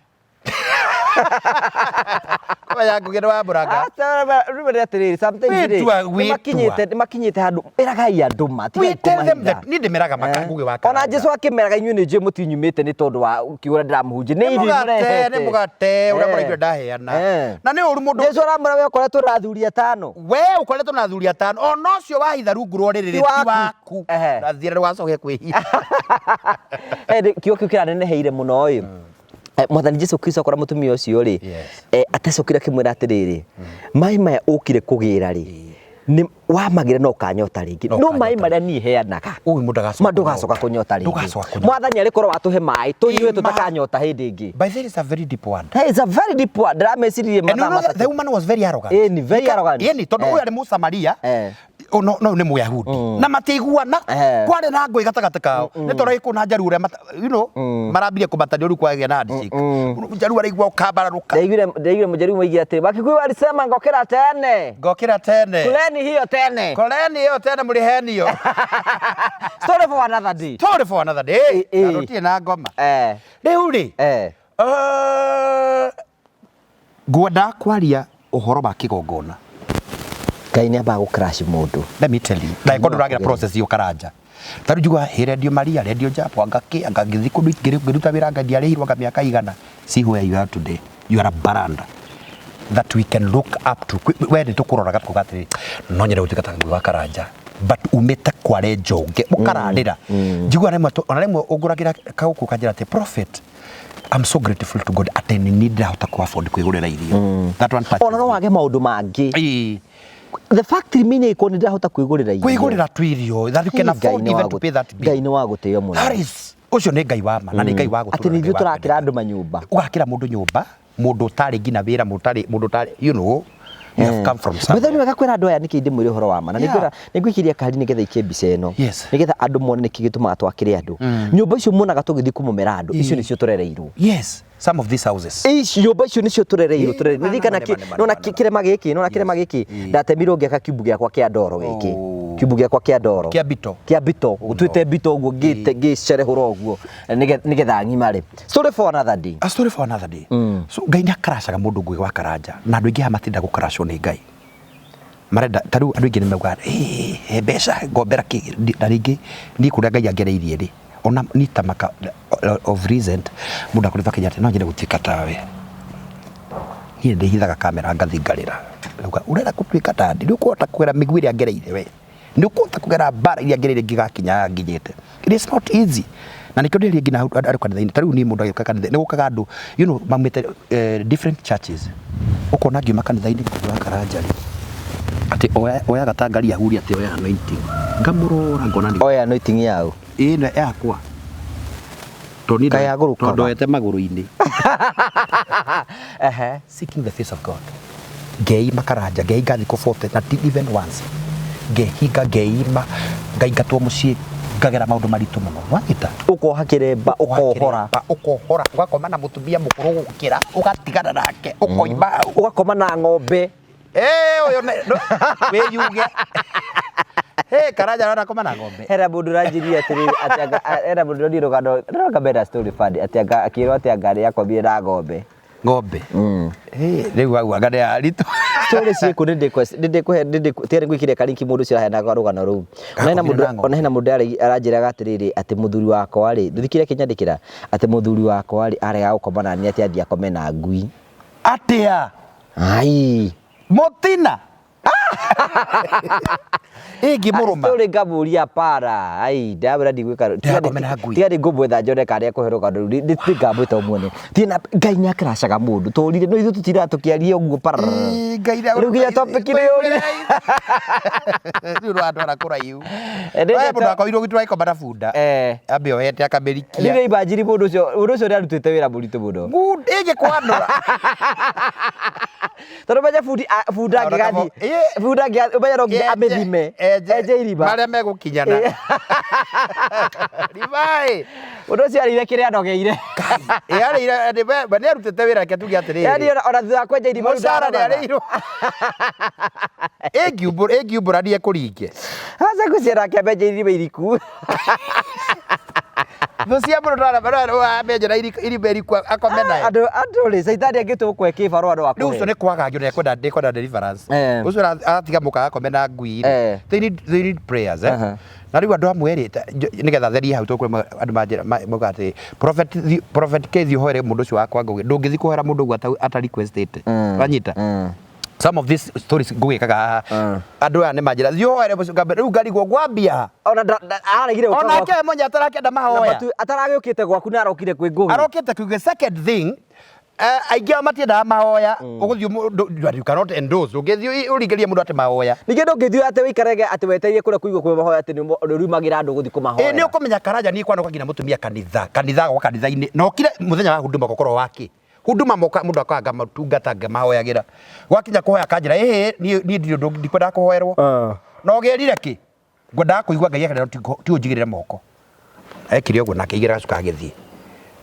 ya ngũgĩ nĩ wa mũranga. Rĩu nĩ atĩrĩrĩ, sometimes rĩ, Wĩtua, wĩtua. nĩmakinyĩte handũ ĩragai andũ ma tigai We tell them kũmahitha. that niĩ ndĩmeraga maka ngũgĩ wa Ona karanga. Jesu akĩmeraga inyuĩ nĩ njũĩ mũtinyumĩte nĩ tondũ wa kiugo ũrĩa ndĩramũhunjia nĩ Nĩ irio mũgate, mũrehete. nĩ mũgate ũrĩa Eh. mũraigua ndaheana. Eh. Na nĩ ũru mũndũ Jesu aramwĩra we ũkoretwo na athuri atano. we ũkoretwo na athuri atano ona ũcio wahitha rungu rwa rĩrĩ Ti ti waku. waku Ehe. na thiĩ ndũgacoke kwĩhia. Eh, kiugo kĩu kĩraneneheire mũno ĩ. Mwathani Jesu Kristo akora mũtumia ũcio rĩ Yes. Atecokire akĩmwĩra atĩrĩrĩ maĩ maya ũkire kũgĩra rĩ nĩ wamagĩra no ũkanyota rĩngĩ No no ũkanyota maĩ marĩa niĩ heanaga Ũyũ mũndũ agacoka ma ndũgacoka kũnyota rĩngĩ Ndũgacoka kũnyota. Mwathani arĩ korwo watũhe maĩ tũnyue Ĩ, ma- tũtakanyota hĩndĩ ĩngĩ. By the way, it's a very deep word. Hey, it's a very deep one. Ndĩrameciririe And you mathaa know that the matatũ. woman was very arrogant. Ĩni, very arrogant. Ĩni, tondũ Eh. ũyũ arĩ Mũsamaria. Eh. Oh, no no nĩ Mũyahudi. Na matiiguana. Eh. Kwarĩ na ngũĩ gatagatĩ kao. Nĩ tondũ gĩkũ na Njaruo ũrĩa marambirie kũmatania rĩu kwagĩa na handshake. Njaruo araigua ũkambararũka. Ndaiguire mũjaruo moigire atĩrĩ Wakikuyu walisema ngokĩra tene Ngokĩra tene. kuleni hiyo tene. Koleni ĩyo tene mũrĩhenio. Story for another day. Story for another day. Ĩ, ĩ. Na tũtirĩ na ngoma. Eh, Rĩu rĩ. eh. Ngwenda kwaria ũhoro wa kĩgongona. Ngai nĩ ambaga gũ-crush mũndũ. Let me tell you. Ndagĩkorwo ndũragera process ĩyo karanja. Ta rĩu njiguaga hĩ Radio Maria, Radio Jambo, anga kĩ, anga ngĩthiĩ kũndũ ngĩruta wĩra anga ndiarĩhirwo anga mĩaka igana. See where you are today. You are a brand that we can look up to. We nĩ tũkũroraga tũkauga atĩrĩrĩ, no nyende gũtuĩka ta Ngũgĩ wa Karanja. But umĩte kware njonge, ũkararĩra. Njiguaga rĩmwe ona rĩmwe ũngũragĩra kaũkũ ũkanjĩra atĩ prophet, I'm so grateful to God atĩ nĩ niĩ ndĩrahota kũ afford kwĩgũrĩra irio. That one touches Ona no me. wage maũndũ mangĩ. Ĩĩ. The fact remains ĩkorwo nĩ ndĩrahota kwĩgũrĩra irio. Kwĩgũrĩra tu irio that you can Ngai afford nĩ even wa to pay that bill. Ngai nĩ wa gũtĩo mũno. That is ũcio nĩ Ngai wa ma na nĩ Ngai wa gũtũũra Atĩ nĩ na Ngai ithuĩ wa tũrakĩra kwendeka. andũ manyũmba. Ũgakĩra mũndũ nyũmba mũndũ ũtarĩ nginya wĩra mũndũ ũtarĩ mũndũ ũtarĩ you know you have come from Betha nĩ somewhere. wega kwĩra andũ aya nĩkĩ ndĩmwĩre ũhoro wa ma na Yeah. nĩngwĩra nĩngwĩkĩria kari nĩgetha ikie mbica ĩno Yes. nĩgetha andũ mone nĩkĩ gĩtũmaga twakĩre andũ nyũmba icio muonaga tũgĩthiĩ kũmomera andũ icio nĩcio tũrereirwo. Yes, some of these houses. Ici nyũmba icio nĩcio tũrereirwo Ĩ, tũrereirwo nĩ ma, ndirikana nĩ ma, nĩ ma, nona nĩ ma, nĩ ma. kĩrema gĩkĩ nona kĩrema gĩkĩ Ĩ. ndatemirwo ngĩaka kiumbu gĩakwa kĩa ndoro gĩkĩ Oh. kiumbu gĩakwa kĩa ndoro Kĩa mbito. kĩa mbito gũtuĩte mbito ũguo ngĩte ngĩcerehũra ũguo nĩgetha ng'imare. Story for another day. A story for another day. So Ngai nĩ akaracaga mũndũ Ngũgĩ wa Karanja na andũ aingĩ aya matinda gũkaracwo nĩ Ngai. Marenda ta rĩu andũ aingĩ nĩ maugaga "Ĩ, he mbeca ngombera kĩ na rĩngĩ niĩ kũrĩa Ngai angereirie rĩ ona niĩ ta maka of recent mũndũ akoretwo akĩnjĩra atĩ no nyende gũtuĩka tawe. Niĩ ndĩhithaga kamera ngathiĩ ngarĩra. Ngauga ũrenda gũtuĩka ta niĩ? Nĩ ũkũhota kũgera mĩguĩ ĩrĩa ngereire we? Nĩ ũkũhota kũgera mbara iria ngereire ngĩgakinya haha nginyĩte? It is not easy. Na nĩkĩo ndĩraria nginya hau andũ kanitha-inĩ. Ta rĩu niĩ mũndũ agĩũka kanitha nĩ gũkaga andũ you know maumĩte different churches. Ũkona ngiuma kanitha-inĩ Ngũgĩ wa Karanja rĩ atĩ oyaga ta ngari ahuria atĩ oya anointing. Ngamũrora ngona nĩ Oya anointing yaũ? Ĩ yakwa. Tondũ niĩ Kaĩ agũrũkaga? tondũ ndoete magũrũ-inĩ. Ehe. Seeking the face of God. Ngeima Karanja, ngeiga thikũ 40 na ti even once. Ngehinga, ngeima, ngaingatwo mũciĩ, ngagera maũndũ maritũ mũno. Wanyita? Ũkoha kĩremba, ũkohora. Ũkohora, ũgakoma na mũtumia mũkũrũ gũkĩra, ũgatigana nake, ũkoima hau. Ũgakoma na ng'ombe. Eh, ũyũ wĩyuge. Hey, Karanja arakoma na ng'ombe. Hena mũndũ ũranjĩrire atĩrĩrĩ atĩ anga hena mũndũ ũronire rũgano ndĩronga mena story funny atĩ anga akĩrwo atĩ anga nĩ akomire na ng'ombe. Ng'ombe. Rĩu wauga nĩ aritũ. Story ciĩkuo. Nĩ ndĩkũhe tiga nĩ gwĩkĩre karinki mũndũ ũcio araheanaga rũgano rũu. Ona hena Gakomire mũndũ na ng'ombe. Ona hena mũndũ aranjĩraga atĩrĩrĩ, atĩ mũthuri wakwa rĩ, ndũthikĩrĩria kĩnyandĩkĩra, atĩ mũthuri wakwa rĩ, arega gũkoma na niĩ, atĩ athiĩ akome na ngui. Atĩa? Ai. Mũtina ĩngĩmũrũma. Story ngamũria para ai ndamwĩra ndigwĩka. Ndĩrakome na ngui. Tiga nĩngũmwetha njone kana ekũhe rũgano rũu, nĩngamwĩta ũmuone. Tiga Ngai nĩ akĩracaga mũndũ tũrire no ithuĩ tũtindaga tũkĩaria ũguo para. Ĩ, Ngai Rĩu nginya topic nĩ yũrire. Rĩu rwandwara kũraihu. Eh, We mũndũ akorirwo gĩtũ agĩkoma na bunda. Ambe ohete akamĩrikia. Rĩu imagine mũndũ ũcio nĩ arutĩte wĩra mũritũ mũno. Ĩngĩkwanũra. Tondũ menya bunda Ona angĩgathiĩ bunda ũmenye no nginya amĩthime, enje irima. Marĩa megũkinyana. Rimaĩ. Mũndũ ũcio arĩire kĩrĩa anogeire. Ĩ arĩire nĩ arutĩte wĩra, reke tuge atĩrĩrĩ. Yani ona thutha wa kwenja irima rĩu Mũcara nĩ ndaroraga. arĩirwo. Ĩngiumbũra ndiĩ kũringe. Aca ngũciara akĩambenja irima iriku. Thũ cia mũndũ ambenjera irima iriku akome nayo. Andũ rĩ, caitani angĩtua gũkũhe kĩbarũa no Rĩu akũhe. ũcio nĩ kwagagio na nĩkwenda deliverance. Ũcio aratiga mũka akome na ngui rĩ. They need prayers, eh. Na rĩu andũ amwe rĩ, nĩgetha therie hau tũkũrĩ andũ manjĩra mauga atĩ prophet Kethi, ũhoere mũndũ ũcio wakwa ngũgĩ. Ndũngĩthiĩ kũhoera mũndũ ũguo ata requestĩte. Wanyita? Some of these stories ngũgĩkaga haha, andũ aya nĩ manjĩra thiĩ ũhoere mũcio ngambe rĩu ngarigwo ngwambia ha. Ona aregire gũka Onake gwaku. we mwenye atarakenda mahoya. Ataragĩũkĩte gwaku na arokire kwĩ Ngũgĩ. Arokĩte kuge second thing, aingĩ ao matiendaga mahoya. Ũgũthiĩ you cannot endorse, ũngĩthiĩ ũringĩrie mũndũ atĩ mahoya. Ningĩ ndũngĩthiĩ atĩ wĩikarage atĩ wetereire kũrĩa kũigua kwĩ mahoya atĩ nĩ ũrĩumagĩra andũ gũthiĩ kũmahoera. Nĩ ũkũmenya Karanja niĩ kwanoka nginya mũtumia kanitha gwa kanitha-inĩ na ũkire mũthenya wa huduma gũkorwo waki huduma moka mũndũ akanga matungata ngĩmahoyagĩra gwakinya kũhoya kanjĩra ĩhĩ niĩ ndirĩ ũndũ ndikwendaga kũhoerwo na ũgĩrire kĩ ngwendaga kũigua Ngai akĩrera ti ũnjigĩrĩre moko. Ekire ũguo na akĩigĩra gacuka agĩthiĩ.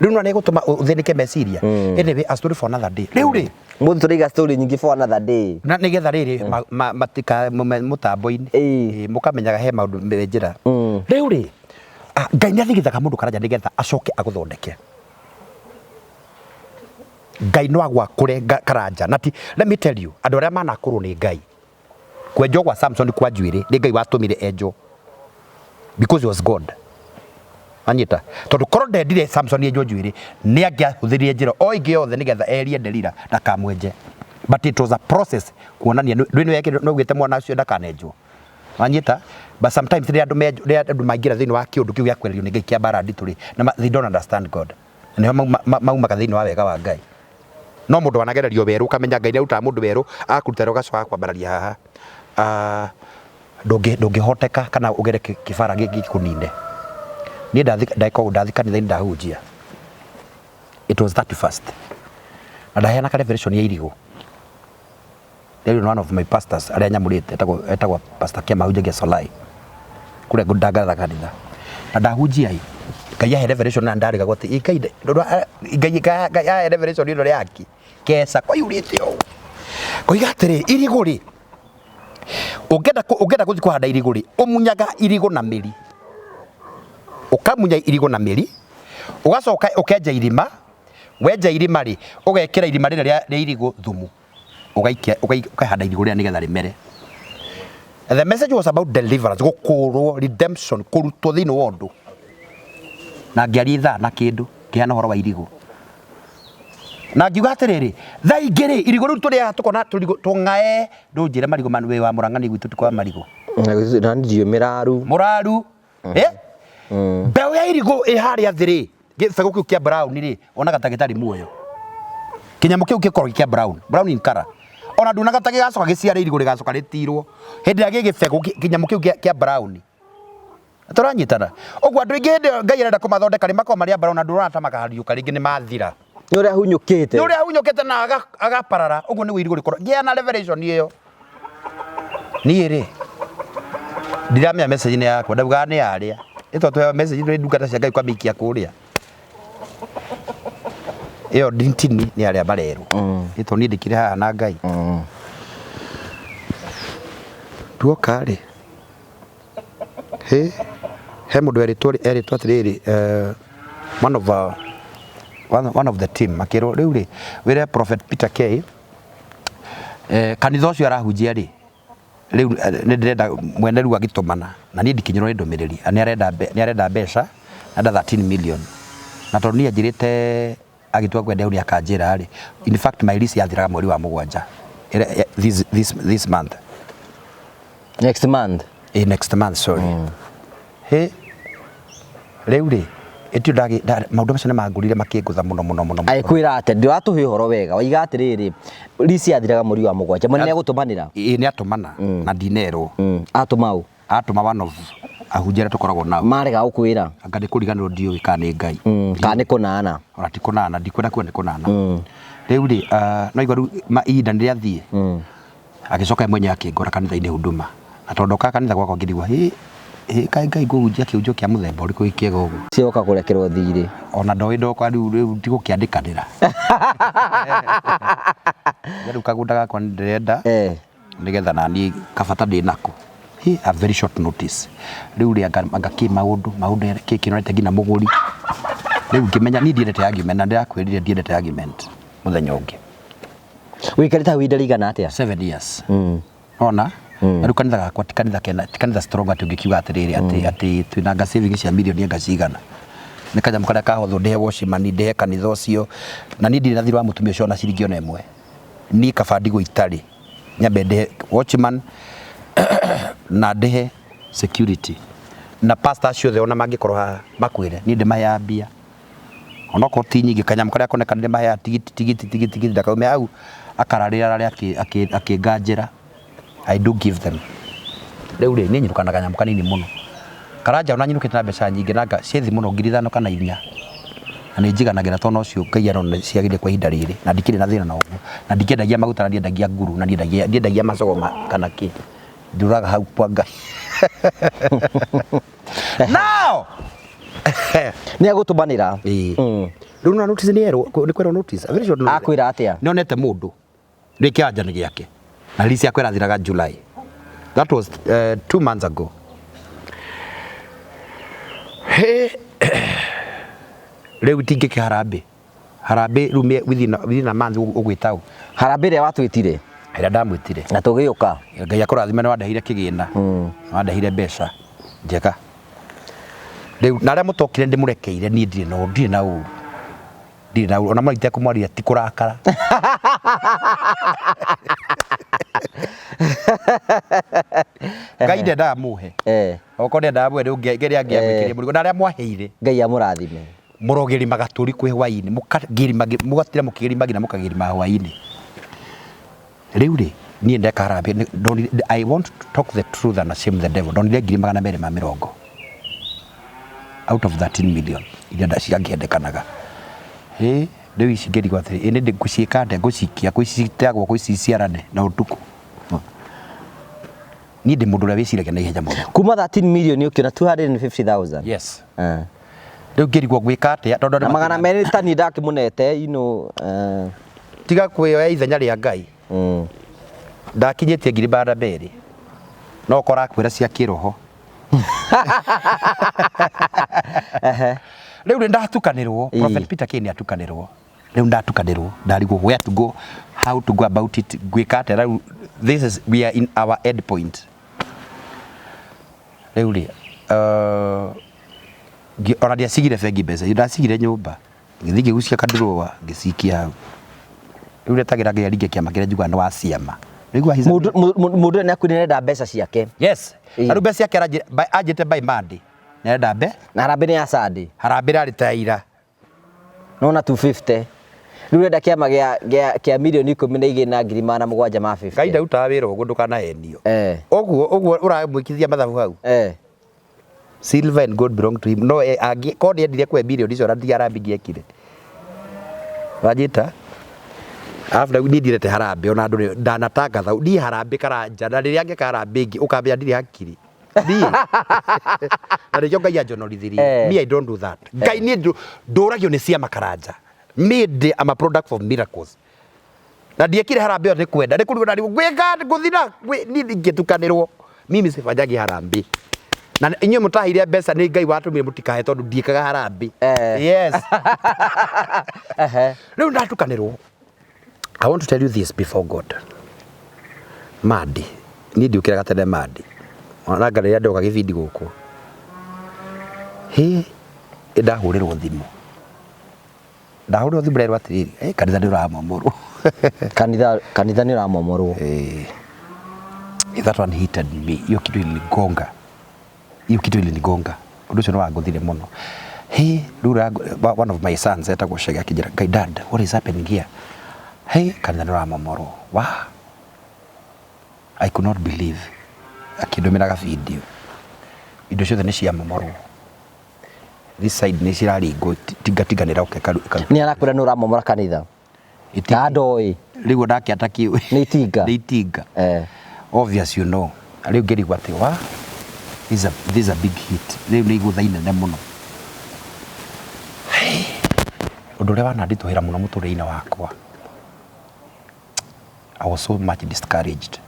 Rĩu no nĩ gũtũma ũthĩnĩke meciria. Anyway, a story for another day. Rĩu rĩ, Mũthĩ tũraiga story nyingĩ for another day. Na nĩgetha rĩrĩ matika mũtambo-inĩ. Mũkamenyaga he maũndũ me njĩra. Rĩu rĩ, Ngai nĩ athigithaga mũndũ Karanja nĩgetha acoke agũthondeke. Ngai no agwakũre Karanja na ti, let me tell you, andũ arĩa manakũrwo nĩ Ngai, kwenjwo gwa Samson kwa njuĩrĩ nĩ Ngai watũmire enjwo because he was God. Anyita tondũ korwo ndendire Samson enjwo njuĩrĩ, nĩ angĩahũthĩrire njĩra o ĩngĩ yothe nĩgetha erie Delila ndakamwenje, but it was a process kuonania ndwĩ nĩ augĩte mwana ũcio ndakanenjwo. Wanyita? But sometimes rĩrĩa andũ maingĩra thĩinĩ wa kĩũndũ kĩu gĩa kwererio nĩ Ngai kĩa mbara nditũ rĩ, na they don't understand God. Nĩho maumaga thĩinĩ wa wega wa Ngai. No mũndũ wanagererio werũ ũkamenya Ngai nĩ arutaga mũndũ werũ, agakuruta werũ agacoka agakwambararia haha. Ah, ndũngĩhoteka kana ũgere kĩbara gĩkũnine. Niĩ ndathi ndeka ũguo, ndathi kanitha-inĩ ndahunjia. It was 31st. Na ndaheana ka revelation ya irigũ. There is one of my pastors arĩa nyamũrĩte etagwo Pastor Kema, ahunjagia Solai. Kũrĩa ndangatha kanitha. Na ndahunjia ĩ, Ngai ahe revelation na ndarigagwo atĩ ĩ Ngai Ngai ahe revelation ĩno yaki. Keca kwaiyũrĩte ũũ. Koiga atĩrĩ, irigũ rĩ, ũngĩenda gũthiĩ kũhanda irigũ rĩ, ũmunyaga irigũ na mĩri. Ũkamunya irigũ na mĩri, ũgacoka ũkenja irima, wenja irima rĩ, ũgekĩra irima rĩrĩa rĩa irigũ thumu. Ũgaikia ũkahanda irigũ rĩrĩa nĩgetha rĩmere. And the message was about deliverance, gũkũrwo, redemption, kũrutwo thĩinĩ wa ũndũ. Na ngĩaria ithaa na kĩndũ, ngĩheana ũhoro wa irigũ. Na ngiuga atĩrĩrĩ, thaa ingĩ rĩ, irigũ rĩu tũrĩaga tũkona tũrigũ tũng'ae, ndũnjĩre marigũ ma wĩ wa Mũrang'a gwitũ ti kwa marigũ. Na ndiũ mĩraru. Mũraru. Eh? Mbeũ ya irigũ ĩ harĩa thĩ rĩ, gĩbegũ kĩu kĩa brown rĩ, onaga ta gĩtarĩ muoyo. Kĩnyamũ kĩu gĩkoragwo kĩa brown, brown in color. Ona nduonaga ta gĩgacoka gĩciare irigũ rĩgacoka rĩtirwo. Hĩndĩ ĩrĩa gĩ gĩbegũ kĩnyamũ kĩu kĩa brown. Tũranyitana. Ũguo andũ aingĩ hĩndĩ ĩyo Ngai arenda kũmathondeka rĩ, makoragwo marĩ a brown, andũ ũrona ta makahariũka rĩngĩ nĩ mathira. Nĩ ũrĩa hunyũkĩte. Nĩ ũrĩa hunyũkĩte na agaparara. Ũguo nĩguo irigũ rĩkoragwo. Ngĩa na revelation ĩyo. Niĩ rĩ, ndiramenya message nĩ yakwa, ndaugaga nĩ yarĩa. Nĩ tondũ tũheagwo message tũrĩ ndungata cia Ngai ũkamĩikia kũrĩa. Ĩyo ndintini nĩ arĩa marerwo. Nĩ tondũ niĩ ndĩkĩrĩ haha na Ngai. Tuoka rĩ, he mũndũ erĩtwo atĩrĩrĩ, one of our, one of the team akĩrwo rĩu rĩ wĩre Prophet Peter K kanitha ũcio arahunjia rĩ rĩu nĩ ndĩrenda mwene rĩu agĩtũmana na niĩ ndikinyĩrwo nĩ ndũmĩrĩri nĩ arenda mbeca arenda 13 million na tondũ niĩ anjĩrĩte agĩtua kwenda nĩ akanjĩra rĩ, in fact my lease yathiraga mweri wa mũgwanja this month. Next month. Next month, sorry. He rĩu rĩ ĩtio maũndũ macio nĩ mangũrire makĩngũtha mũno mũno mũno mũno. Agĩkwĩra atĩ ndĩratũhe ũhoro wega waiga atĩrĩrĩ lease yathiraga mweri wa mũgwanja mwene nĩegũtũmanĩra. Ĩĩ nĩ atũmana na ndinerwo. Atũma ũ? Atũma one of ahunjia arĩa tũkoragwo nao. Marega gũkwĩra. Anga nĩ kũriganĩrwo ndiũĩ kana nĩ Ngai. Kana nĩ kũnana. Ona ti kũnana, ndikwenda kuga nĩ kũnana. Rĩu rĩ no igua rĩu ihinda nĩ rĩathiĩ. Agĩcoka ye mwenyewe akĩngora kanitha-inĩ huduma. Na tondũ ndokaga kanitha gwakwa ngĩrigwo hĩ hĩ kaĩ Ngai ngũhunjia kĩhunjio kĩa mũthemba ũrĩkũ gĩ kĩega ũguo. Cioka kũrekerwo thirĩ. Ona ndoĩ ndoka rĩu rĩu ndigũkĩandĩkanĩra. Rĩu kagũnda gakwa nĩ ndĩrenda nĩgetha naniĩ kabata ndĩ nako. Hi, a very short notice. Rĩu rĩ anga kĩ maũndũ maũndũ kĩ kĩnorete nginya mũgũri. Rĩu ngĩmenya niĩ ndiendete argument na ndĩrakwĩrire ndiendete argument mũthenya ũngĩ. Wĩikarĩte hau ihinda rĩigana atĩa? 7 years. Ona na rĩu kanitha gakwa ti kanitha kena ti kanitha strong atĩ ũngĩkiuga atĩrĩrĩ atĩ atĩ twĩna anga savings cia mirioni anga cigana. Nĩ kanyamũ karĩa kahothwo ndĩhe watchman ndĩhe kanitha ũcio na niĩ ndirĩ na thirĩ wa mũtumia ũcio ona ciringi ona ĩmwe. Niĩ kaba ndigwo itarĩ nyambe ndĩhe watchman na ndĩhe security na pastor acio othe ona mangĩkorwo haha makwĩre niĩ ndĩmaheaga mbia onokorwo ti nyingĩ kanyamũ karĩa koneka ndĩmaheaga tigiti tigiti tigiti tigiti ndakaume hau akararĩra arĩa akĩnganjĩra. I do give them. Rĩu rĩ niĩ nyinũkaga na kanyamũ kanini mũno Karanja ona nyinũkĩte na mbeca nyingĩ na ciĩ thĩ mũno 5,000 kana 4 na nĩ njiganagĩra tondũ nocio Ngai arona ciagĩrĩire kwa ihinda rĩrĩ na ndikĩrĩ na thĩna na ũguo na ndikĩendagia maguta na ndiendagia nguru na ndiendagia macogoma kana kĩ ndũraga hau kwa Ngai. Now nĩ agũtũmanĩra. Ĩĩ. Rĩu na notice nĩ erwo nĩ kwerwo notice a very short notice. Akwĩra atĩa? Nĩ onete mũndũ rĩ kĩwanja nĩ gĩake na lease yakwa ĩrathiraga July. That was 2 months ago. He rĩu tingĩke harambĩ harambĩ rĩu within a month ũgwĩta ũ? Harambĩ ĩrĩa watwĩtire ĩrĩa ndamwĩtire na tũgĩũka. Ngai akũrathime nĩ wandeheire kĩgĩna nĩ wandeheire mbeca njega. Rĩu na arĩa mũtokire ndĩmũrekeire niĩ ndirĩ na ndirĩ na ũru ndirĩ na ũru ona mũrite kũmwaria ti kũrakara. Ngai ndendaga muhe. Okorwo ndendaga muhe rĩu ngeria angĩamwĩkĩrie mũrigo na arĩa mwaheire Ngai amũrathime. Mũrogĩrimaga tũri kwĩ hwainĩ mũkagĩrima mũgatira mũkĩgĩrima nginya mũkagĩrima hwainĩ. Rĩu rĩ niĩ ndeka harambĩ I want to talk the truth and shame the devil. Ndonire 220,000 out of 13 million iria ciangĩendekanaga. Ĩ rĩu ici ngĩrigwo atĩrĩ ĩ nĩ ngũciĩka atĩa ngũcikia kwĩ citeagwo kwĩ ciciarane na ũtukũ. Niĩ ndĩ mũndũ ũrĩa wĩciragia na ihenya mũno. Kuma 13 million ũkĩona 250,000. Yes. Rĩu ngĩrigwo gwĩka atĩa tondũ na 200 ta niĩ ndakĩmũnete you know, tiga kwĩoya ithenya rĩa Ngai. Ndakinyĩtie 200,000 no ũkora akwĩra cia kĩroho. Rĩu nĩ ndatukanĩrwo Prophet Peter K nĩ atukanĩrwo. Rĩu ndatukanĩrwo ndarigwo where to go, how to go about it, gwĩka atĩa rĩu this is we are in our end point. Rĩu rĩ ona ndiacigire bengi mbeca ndacigire nyũmba ngĩthiĩ ngĩgucia kadurũa ngĩcikia hau. Rĩu retagĩra Ngai aringe kĩama kĩrĩa njiguaga nĩ wa ciama. Mũndũ ũrĩa nĩ akwĩrire nĩarenda mbeca ciake. Yes. Na rĩu mbeca ciake anjĩte by Monday. Nĩarenda mbe? Na harambĩ nĩ ya Sunday. Harambĩ ĩrarĩ ta ira. Nona 250. Rĩu ũrenda kĩama gĩa mirioni 12 na 750,000. Ngai ndarutaga wĩra ũguo ndũkanahenio. Ũguo ũguo ũramwĩkithia mathabu hau. Silver and gold belong to him. No angi ko ndiendire kwe mirioni icio na ti harambĩ ingĩekire. Wanjĩta? Arabu rĩu niĩ ndiendete harambĩ ona andũ ndanatangatha niĩ harambĩ Karanja na rĩrĩa ngeka harambĩ ĩngĩ ũkambĩra ndirĩ hakiri. Niĩ na nĩkĩo Ngai anjonorithirie. Me I don't do that. Ngai niĩ ndũragio nĩ ciama Karanja. Me ndĩ am a product of miracles. Na ndiekire harambĩ ĩyo nĩ kwenda nĩ kũrigwo ndarigwo ngwĩka ngũthira niĩ ingĩtukanĩrwo. Mimi sifanyagi harambĩ. Na inyuĩ mũtaheire mbeca nĩ Ngai watũmire mũtikahe tondũ ndiĩkaga harambĩ. Yes. Rĩu ndatukanĩrwo. I want to tell you this before God. Mandi, niĩ ndiũkĩraga tene Mandi. Ona anga rĩrĩa ndoka gĩbindi gũkũ. Hĩ, ndahũrĩrwo thimũ. Ndahũrĩrwo thimũ nderwo atĩrĩrĩ, "Eh, kanitha nĩ ũramomorwo." Kanitha kanitha nĩ ũramomorwo. Eh, that one hited me. Hiyo kitu ilinigonga. Hiyo kitu ilinigonga. Ũndũ ũcio nĩ wangũthire mũno. Hey, rĩu one of my sons etagwo Chege akĩnjĩra, "Ngai dad, what is happening here?" Hey, kanitha nĩ ũramomorwo. Wa! I could not believe. Akĩndũmĩra ga video. Indo ciothe nĩ ciamomorwo. This side nĩ ciraringwo, tingatinga nĩ ĩroka ĩkaruta. Nĩ arakwĩra nĩ ũramomora kanitha. Na ndoĩ. Rĩu onake atakĩũĩ. Nĩ itinga. Nĩ itinga. Eh. Obvious you know. Rĩu ngĩrigwo atĩ wa this is a big hit. Rĩu nĩ igũtha inene mũno. Hey, ũndũ ũrĩa wananditũhĩra mũno mũtũrĩre-inĩ wakwa. I was so much discouraged.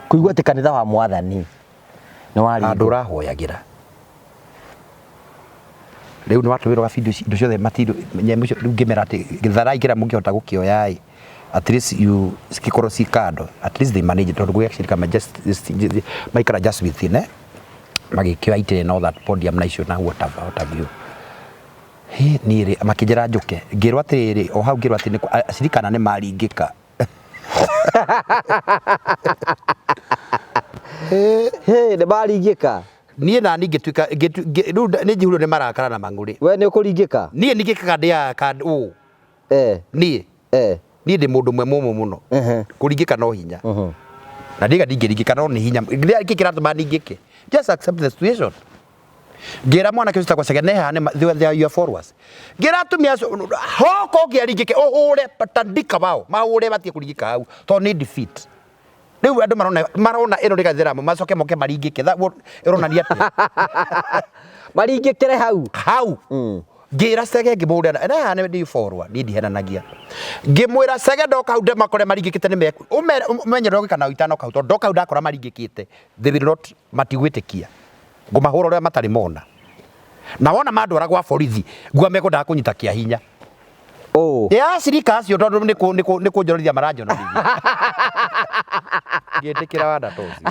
Kũigua atĩ kanitha wa mwathani nĩ waringwo. Handũ ũrahoyagĩra. Rĩu nĩ watũmĩrwo gabindo indo ciothe material nyamũ icio rĩu ngĩmera atĩ gĩtharai kĩrĩa mũngĩhota gũkĩoya ĩ at least you cikorwo ci kando at least they manage tondũ gwĩ actually kama just maikara just within eh magĩkĩoya itĩ and all that podium na icio na whatever what have you. Hĩ niĩ rĩ makĩnjĩra njũke ngĩrwo atĩrĩrĩ o hau ngĩrwo atĩ acirikana nĩ maringĩka. Hĩ nĩ maringĩka. Niĩ nani ngĩtuĩka rĩu nĩ njihũirwo nĩ marakara na mang'ũrĩ. We nĩ ũkũringĩka? Niĩ ningĩkaga ndĩaga ka ũũ. Niĩ. Niĩ ndĩ mũndũ ũmwe mũmũ mũno. Kũringĩka no hinya. Na ndiga ndingĩringĩka no nĩ hinya. Kĩrĩa kĩratũma ningĩke. Just accept the situation. Ngĩra mwanake ũcio wĩtagwo Chege, neha nĩ they are your followers. Ngĩra atumia acio, hoka ũngĩaringĩke, ũhũre tandika wao, mahũre matige kũringĩka hau, tondũ nĩ defeat. Rĩu andũ marona marona ĩno nĩ gathĩramo, macoke moke maringĩke. That what ĩronania atĩa? Maringĩkĩre hau. Hau. Ngĩra Chege ngĩmũhũrĩra, neha nĩ ndĩ follower, niĩ ndihenanagia. Ngĩmwĩra Chege ndoka hau ndĩmakore maringĩkĩte nĩ meku. Ũmere ũmenye ũrĩa ũgwĩka nao itanoka hau, tondũ ndoka hau ndakora maringĩkĩte, they will not, matigwĩtĩkia. Ngũmahũra ũrĩa matarĩ mona. Na wona mandwara gwa borithi, ngua mekwendaga kũnyita kĩa hinya. Ũũ. Ya acirika acio tondũ nĩ kũnjonorithia maranjonorithia. Ngĩtĩkĩra wanda ta ũcio.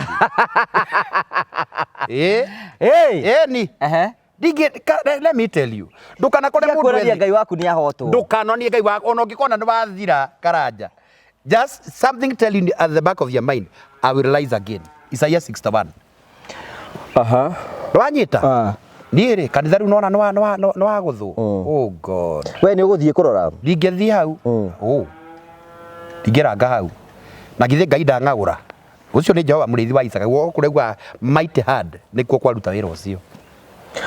Ĩ. Hey. Ĩni. Ehe. Ndingĩ, let me tell you. Ndũkanakore mũndũ Kuonania Ngai waku nĩ ahotwo. Ndũkanonie Ngai waku, ona ũngĩkona nĩ wathira karanja. Just something tell you at the back of your mind, I will rise again. Isaiah 61. Aha. Wanyita? Ah. Niĩ rĩ, kanitha rĩu nona nĩ wagũthwo. Oh God. We nĩ ũgũthiĩ kũrora? Ndingĩthiĩ hau. Oh. Ndingĩranga hau. Na githĩ Ngai ndang'aũra. Ũcio nĩ Jehova mũrĩithi wa Isaka. Guoko kũrĩa augaga mighty hand nĩkuo kwaruta wĩra ũcio.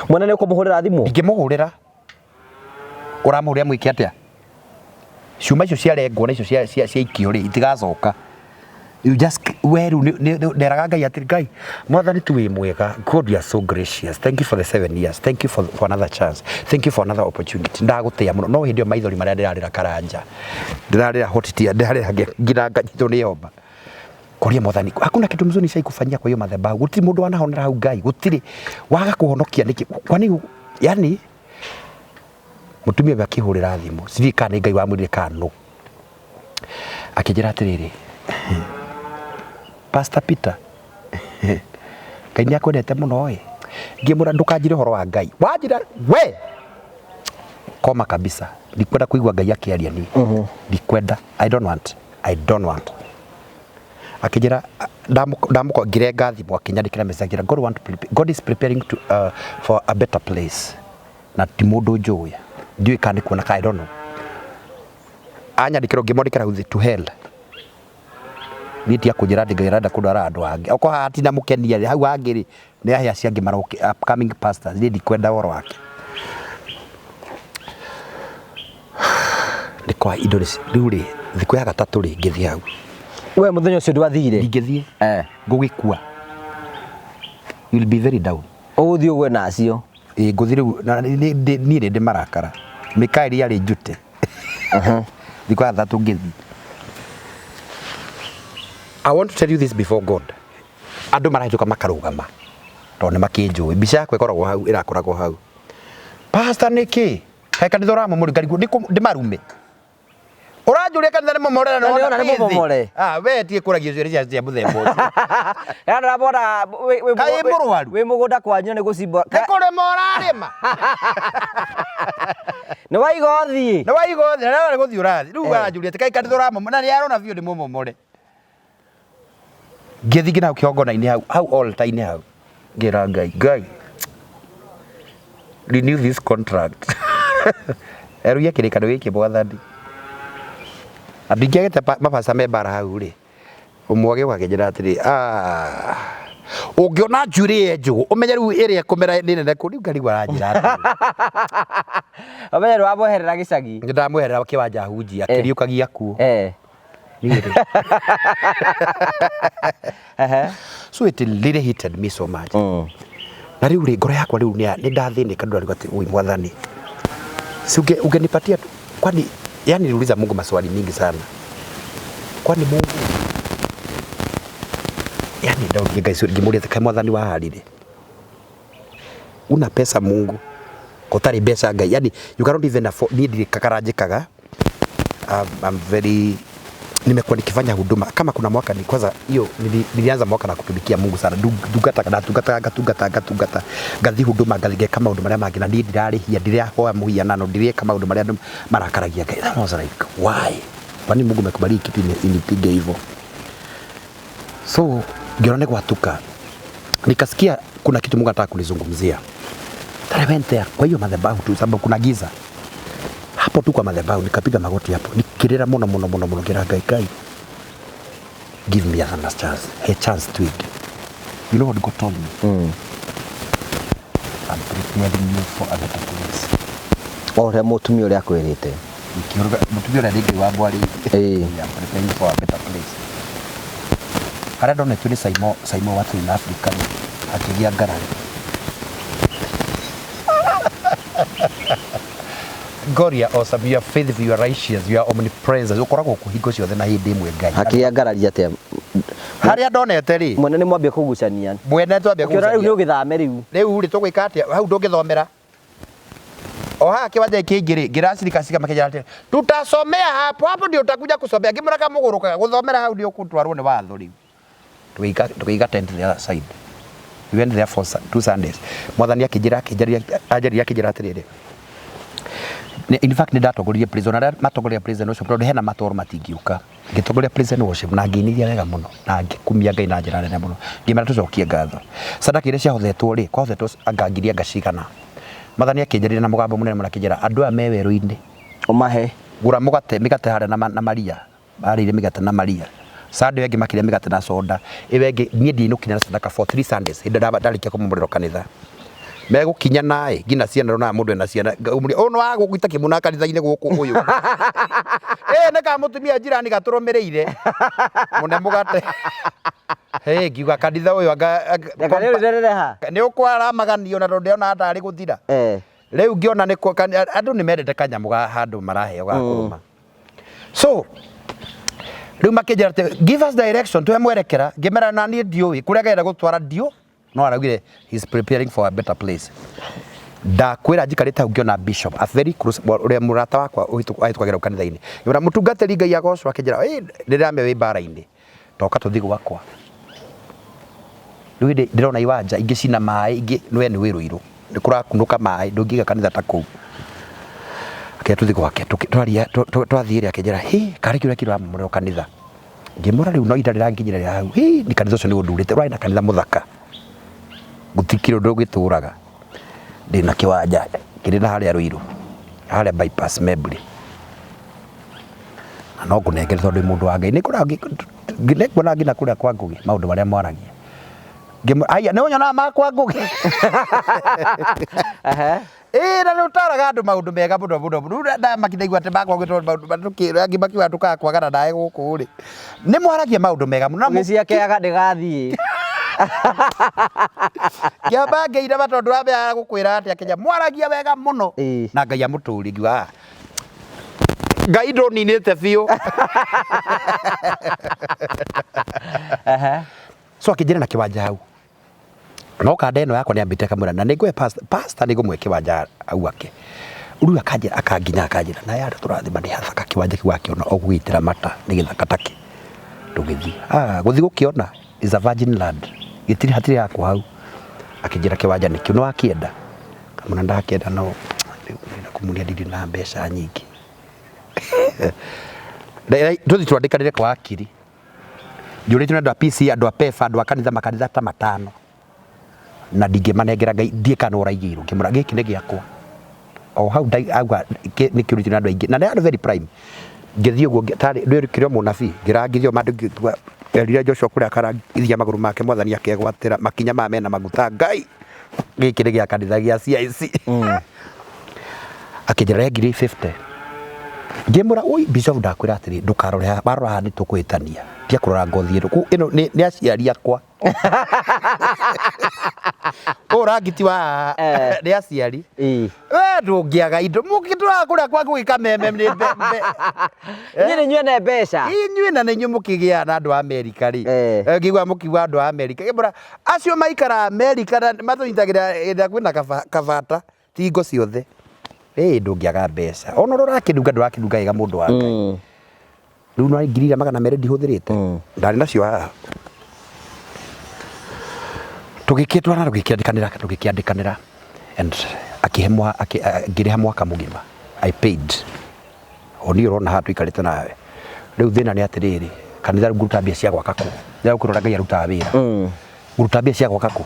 Mwene nĩ ũkũmũhũrĩra thimũ? Ndingĩmũhũrĩra. Ũramũhũrĩra mwĩke atĩa? Ciuma icio ciarengwo na icio ciaikio rĩ, itigacoka. You just, we rĩu nderaga Ngai atĩrĩ, Ngai, Mwathani tu wĩ mwega. God, you are so gracious. Thank you for the 7 years. Thank you for another chance. Thank you for another opportunity. Ndagũtĩa mũno. No hĩndĩ ĩyo maithori marĩa ndĩrarĩra karanja. Ndĩrarĩra hot tear, ndĩrarĩra nginya nganyitwo nĩ homa. Koria Mwathani, hakuna kitu mzuri nishaikufanyia kwa hiyo madhabahu. Gũtirĩ mũndũ wanahonera hau Ngai, gũtirĩ. Waga kũhonokia nĩkĩ? Kwani, yani, mũtumia ũyũ akĩhũrĩra thimũ, sijui kana nĩ Ngai wamwĩrire kana no. Akĩnjĩra atĩrĩrĩ, Pastor Peter, Ngai nĩ akwendete mũno ĩ. Ngĩmwĩra ndũkanjĩre ũhoro wa Ngai. Wanjĩra we koma kabisa. Ndikwenda kũigua Ngai akĩaria niĩ. Ndikwenda. I don't want. I don't want. Akĩnjĩra ndamũko ngĩrenga thimũ akĩnyandĩkĩra message akĩnjĩra God want to prepare, God is preparing to, for a better place. Na ti mũndũ njũĩ. Ndiũĩ kana nĩ kuona kana I don't know. Anyandĩkĩra ngĩmwandĩkĩra hau thĩ to hell. Niĩ ti akũnjĩra atĩ Ngai arenda kũndwara handũ hangĩ. Okorwo haha hatinamũkenia rĩ, hau hangĩ rĩ, nĩ ahe acio angĩ maroke upcoming pastors. Niĩ ndikwenda ũhoro wake. Nĩ kwa indo rĩu rĩ, thikũ ya gatatũ rĩ, ngĩthiĩ hau. We mũthenya ũcio ndwathire? Ndingĩthiĩ. Ngũgĩkua. You will be very down. Ũgũthiĩ ũgwe na acio? Ĩĩ ngũthiĩ rĩu, na niĩ nĩ ndĩ marakara. Mikaeli arĩ njute. Thikũ ya gatatũ ngĩthiĩ. I want to tell you this before God. Andũ marahĩtũka makarũgama tondũ nĩ makĩnjũĩ. Mbica yakwa ĩkoragwo hau, ĩrakoragwo hau. Pastor nĩkĩ? Kaĩ kanitha ũramomorwo? Ngarigwo ndĩmarume. Ũranjũria kanitha nĩ momore na Na nĩwona nĩ mũmomore. Ah, we tie kũragia ciũria cia mũthemba ũcio. Ya ndĩramona Kaĩ wĩ mũrwaru? Wĩ mũgũnda kwanyu nĩ gũcimbwo. Nĩ kũrĩma ũrarĩma. Nĩ waiga ũthiĩ. Nĩ waiga ũthiĩ, na nĩ gũthiĩ ũrathiĩ. Rĩu aranjũria atĩ kaĩ kanitha ũramomora na nĩ arona biũ nĩ mũmomore. Ngĩthiĩ nginya hau kĩgongona-inĩ hau, hau altar-inĩ hau. Ngĩra Ngai, Ngai, renew this contract. Eruia kĩrĩkanĩro gĩkĩ mwathani. Na ndingĩagĩte mapasta me mbara hau rĩ, ũmwe agĩũka akĩnjĩra atĩrĩ, "Ah, ũngĩona njuĩrĩ yenjwo ũmenye rĩu ĩrĩa ĩkũmera nĩ nene kũ." Rĩu ngarigwo aranjĩra atĩrĩ. Ũmenye nĩ wamweherera gĩcagi. Nĩ ndamweherera kĩwanja hunjia, akĩriũkagia kuo. Niĩ rĩ. So it really hitted me so much. Na rĩu rĩ ngoro yakwa rĩu nĩ ndathĩnĩka ndĩrarigwo atĩ ui mwathani. Si ungenipatia tu kwani yani niliuliza Mungu maswali mingi sana. Kwani Mungu yani ndauririe Ngai ngĩmũria atĩ kaĩ mwathani waharire. Una pesa Mungu. Gũtarĩ mbeca Ngai. Yani you cannot even afford niĩ ndirĩ kakara njĩkaga. I'm very nimekuwa nikifanya huduma kama kuna mwaka ni kwanza hiyo nilianza mwaka na kutumikia Mungu sana ndungataga ndatungataga ngatungata ngatungata ngathi huduma ngathi ngeka maundu maria mangi na niĩ ndirarĩhia ndirahoya mũhianano ndireka maundu maria andũ marakaragia Ngai. I was like why, kwani Mungu amekubali kitu inipige hivyo? So ngiona nĩ gwatuka nikasikia kuna kitu Mungu anataka kunizungumzia. Then I went there kwa hiyo madhabahu tu sababu kuna giza hapo tu kwa madhabahu, nikapiga magoti hapo nikirira muno muno muno muno ngira Ngai, Ngai give me another chance, a chance to it. You know what God told me? I'm preparing you for a better place. O ũrĩa mũtumia ũrĩa akwĩrĩte. Nikiuruga mũtumia ũrĩa rĩngĩ wa mbwari. I'm preparing you for a better place. Harĩa ndonetio nĩ Saimo, Saimo wa Twin Africa rĩ, akĩgĩa ngarari. God, you are awesome, you are faithful, you are righteous, you are omnipresent. Ũkoragwo kuo hingo ciothe na hĩndĩ ĩmwe Ngai. Hakĩgĩa ngarari atĩa? Harĩa ndonete rĩ, Mwene nĩ mwambia kũgucania. Mwene twambia Ũkĩona rĩu nĩ kũgucania. ũgĩthame rĩu. Rĩu rĩ tũgwĩka atĩa? Hau ndũngĩthomera. O haha kĩwanja kĩngĩ rĩ, ngĩracirika makĩnjĩra atĩrĩ, tutasomea hapo hapo ndio utakuja kusomea. Ngĩmwĩra kamũgũrũkaga gũthomera hau nĩ ũgũtwarwo nĩ watho rĩu. Tũkĩiga tent the other side. We went there for 2 Sundays. Mwathani akĩnjĩra akĩnjaria anjaria akĩnjĩra atĩrĩrĩ. In fact nĩ ndatongoririe praise ona arĩa matongoria praise and worship tondũ hena matoro matingĩũka. Ngĩtongoria praise and worship na ngĩinithia wega mũno na ngĩkumia Ngai na njĩra nene mũno. Ngĩmera tũcokie ngatho. Sadaka iria ciahothetwo rĩ, kwahothetwo anga ngiri anga cigana. Mwathani akĩnjarĩria na mũgambo mũnene mũno akĩnjĩra andũ aya me werũ-inĩ Ũmahe. Gũra mũgate mĩgate harĩa na maria marĩire mĩgate na maria. Sunday ĩyo ĩngĩ makĩrĩa mĩgate na soda ĩyo ĩngĩ niĩ ndiainũkire na sadaka for 3 Sundays hĩndĩ ĩrĩa ndarĩkia kũmomorerwo kanitha megũkinya naĩ nginya ciana ronaga mũndũ ena ciana ũyũ nĩ wa gũgwita kĩmuna kanitha-inĩ gũkũ ũyũ ĩ nĩ ka mũtumia njirani gatũrũmĩrĩire mũne mũgate. Hey, ngiuga kanitha ũyũ anga Reke rĩu rĩrereha. Nĩ ũkwara maganio na tondũ ndĩrona tarĩ gũthira. Rĩu ngĩona nĩ andũ nĩ mendete kanyamũ ga handũ maraheo ga kũrũma. So rĩu makĩnjĩra atĩ give us direction, tuhe mwerekera. Ngĩmera na niĩ ndiũĩ kũrĩa ngenda gũtwara ndiũ no araugire he is preparing for a better place. Ndakwĩra njikarĩte hau ngĩona bishop a very close ũrĩa mũrata wakwa ahĩtũkagĩra kanitha-inĩ. Ngĩmwĩra mũtungatĩri Ngai agocwo. Akĩnjĩra ĩ ndĩramenya wĩ mbara-inĩ, toka tũthiĩ gwakwa. Rĩu hĩndĩ ndĩrona iwanja ingĩ cina maĩ ingĩ we nĩ wĩ Rũirũ nĩ kũrakunũka maĩ ndũngĩiga kanitha ta kũu. Akĩra tũthiĩ gwake twaria twathiĩ rĩ akĩnjĩra hĩ karĩ kĩũria kĩramomorerwo kanitha. Ngĩmwĩra rĩu no ihinda rĩranginyĩra rĩa hau hĩ ni kanitha ũcio nĩ ũndurĩte ũrarĩ na kanitha mũthaka gũtikĩrĩ ũndũ ũgĩtũraga ndĩna kĩwanja kĩrĩ na harĩa Rũirũ harĩa bypass Membry na no ngũnengere tondũ wĩ mũndũ wa Ngai. Nĩ nguona nginya kũrĩa kwa Ngũgĩ maũndũ marĩa mwaragia. Aya nĩ ũnyonaga ma kwa Ngũgĩ. Ĩĩ na nĩ ũtaraga andũ maũndũ mega mũno mũno mũno. Rĩu ndamaki ndaigua atĩ makwa Ngũgĩ tondũ maũndũ marĩa angĩ makiuga tũkaga kwagana nawe gũkũ rĩ. Nĩ mwaragia maũndũ mega mũno. Ngũgĩ ciakeaga ndĩgathiĩ. Ngĩamba ngĩinama tondũ ndũramenya gũkwĩra atĩa Kenya. Mwaragia wega mũno. Na Ngai amũtũrie ngiuga ah Ngai ndũninĩte biũ. So akĩnjĩra na kĩwanja hau no kanda ĩno yakwa nĩambĩte kamwĩra na nĩngũhe pastor, pastor nĩngũmũhe kĩwanja hau ake rĩu akanjĩra akanginya akanjĩra na yarĩ tũrathima nĩ hathaka kĩwanja kĩu akĩona o gũgĩitĩra mata nĩ gĩthaka takĩ tũgĩthiĩ ah gũthiĩ gũkĩona is a virgin land gĩtirĩ hatirĩ hakwa hau akĩnjĩra kĩwanja nĩkĩo nĩ wakĩenda kamwĩra ndakĩenda no rĩu ndĩrenda kũmunia ndirĩ na mbeca nyingĩ tũthiĩ twandĩkanĩre kwa akiri njũrĩtio nĩ andũ a PC andũ a PEFA andũ a kanitha makanitha ta matano na ndingĩmanengera Ngai ndiĩ kana ũraigĩirwo ngĩmwĩra gĩkĩ nĩ gĩakwa o hau auga nĩ kĩũrĩtio nĩ andũ aingĩ na nĩ andũ very prime ngĩthiĩ ũguo tarĩ ndwĩrĩkire mũnabii ngĩrangithio mandũ ngĩtua erire Joshua kũrĩa akarangithia magũrũ make mwathani akegwatĩra makinya maya mena maguta Ngai gĩkĩ nĩ gĩa kanitha gĩa CIC akĩnjĩra re ngiri 50 ngĩmwĩra oi bishop ndakwĩra atĩrĩ ndũkarore haha warora haha nĩ tũkũhĩtania tiga kũrora ngothi ĩno ĩno nĩ aciari akwa ũyũ rangi ti wa haha Eh. nĩ aciari Ĩĩ. we ndũngĩaga indo mũngĩtũraga kũrĩa kwa gũgĩka meme nĩ mbe Inyuĩ nĩ inyuĩ ene mbeca. Inyuĩ na nĩ inyuĩ mũkĩgĩaga na andũ a Amerika rĩ. Eh. Ngĩigua mũkiuga andũ a Amerika ngĩmwĩra acio maikaraga Amerika na matũnyitagĩrĩra hĩndĩ ĩrĩa kwĩna kabata ti hingo ciothe. Ĩ ndũngĩaga mbeca ona ũrĩa ũrakĩnunga ndũrakĩnunga wega mũndũ wa Ngai. Rĩu no ngiri iria 200 ndihũthĩrĩte ndarĩ nacio haha. Tũgĩkĩtwarana tũgĩkĩandĩkanĩra tũgĩkĩandĩkanĩra and akĩhe ngĩrĩha mwaka mũgima I paid. O niĩ ũrona haha tũikarĩte nawe. Rĩu thĩna nĩ atĩrĩrĩ, kanitha rĩu ngũruta mbia cia gwaka kũ? Nĩgũkũrora Ngai arutaga wĩra. Ngũruta mbia cia gwaka kũ?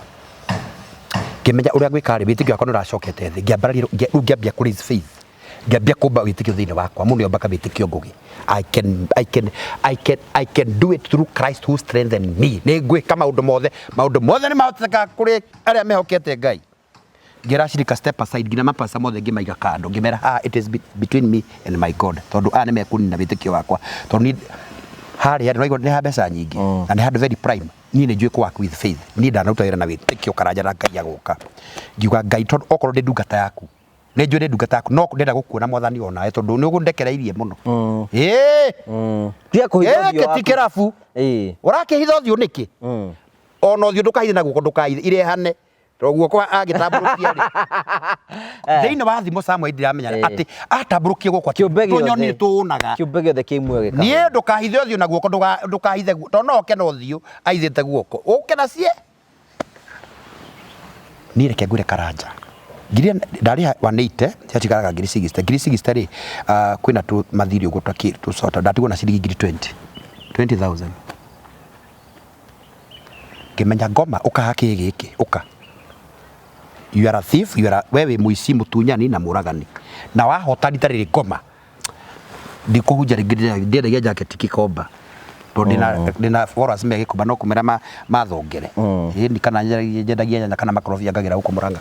Ngĩmenya ũrĩa ngwĩka rĩ, wĩtĩkio wakwa nĩ ũracokete thĩ. Ngĩambararia rĩu ngĩambia kũ raise faith. Ngĩambia kũmba wĩtĩkio thĩinĩ wakwa. Mũndũ nĩombaga wĩtĩkio Ngũgĩ. I can, I can, I can, I can do it through Christ who strengthen me. Nĩ ngwĩka maũndũ mothe. Maũndũ mothe nĩ mahotekaga kũrĩ arĩa mehokete Ngai. Ngĩra ashirika step aside nginya mapasta mothe ngĩmaiga kando ngĩmera ah, it is between me and my God tondũ aya nĩ mekũnina wĩtĩkio wakwa tondũ niĩ harĩa nĩ nĩ ha mbeca nyingĩ na nĩ handũ very prime niĩ nĩ njũĩ kũ work with faith niĩ ndanaruta wĩra na wĩtĩkio karanja na Ngai agoka ngiuga Ngai tondũ okorwo ndĩ ndungata yaku nĩ njũĩ ndĩ ndungata yaku no ndĩrenda gũkuona mwathani onawe tondũ nĩ ũgũndekereirie mũno ĩĩ Tiga kũhitha ũthiũ gĩkĩ ti waku. kĩrabu Ĩĩ. ũrakĩhitha ũthiũ nĩkĩ ona ũthiũ ndũkahithe na guoko ndũkahithe irehane tondũ guoko agĩtambũrũkia rĩ thĩinĩ wa thimo Samuel ndiramenya Eh. atĩ atambũrũkie guoko atĩ Kĩũmbe gĩothe. tũnyoni nĩtũũnaga Kĩũmbe gĩothe kĩ muoyo gĩkahũna. niĩ ndũkahithe ũthiũ na guoko ndũkahithe tondũ no oke na ũthiũ aithĩte guoko ũke na cie niĩ reke ngwĩre karanja ngiri ndarĩha 180 ciatigaraga ngiri 60 ngiri 60 rĩ kwĩna tũ mathirĩ ũguo tũcota ndatigwo na ciringi ngiri 20 20000 ngĩmenya ngoma ũkaha kĩ gĩkĩ ũka you are a thief you are a, we wĩ mũici mũtunyani na mũragani na wahota rita rĩrĩ ngoma ndikũhunja rĩngĩ ndĩendagia jaketi Gĩkomba tondũ ndĩna followers me Gĩkomba no kũmera mathongere ĩni kana nyendagia nyanya kana makorobia ngagĩra gũkũ Mũrang'a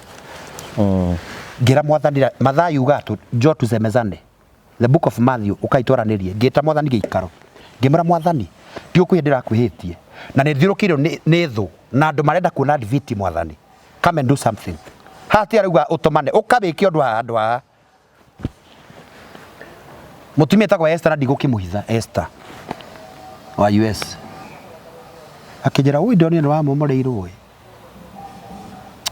ngĩra mwathani Mathayo uga atũ njoo tusemezane the book of Matthew ũkaitwaranĩrie ngĩta mwathani gĩikaro ngĩmwĩra mwathani ti ũkwĩhia ndĩrakwĩhĩtie na nĩ thiũrũkĩirio nĩ thũ na andũ marenda kuona defeat mwathani come and do something haha ti arauga ũtũmane ũkawĩke ũndũ haha handũ haha mũtumia etagwo Esther na ndigũkĩmũhitha Esther wa US akĩnjĩra ũi ndonire nĩ wamomoreirwo ĩ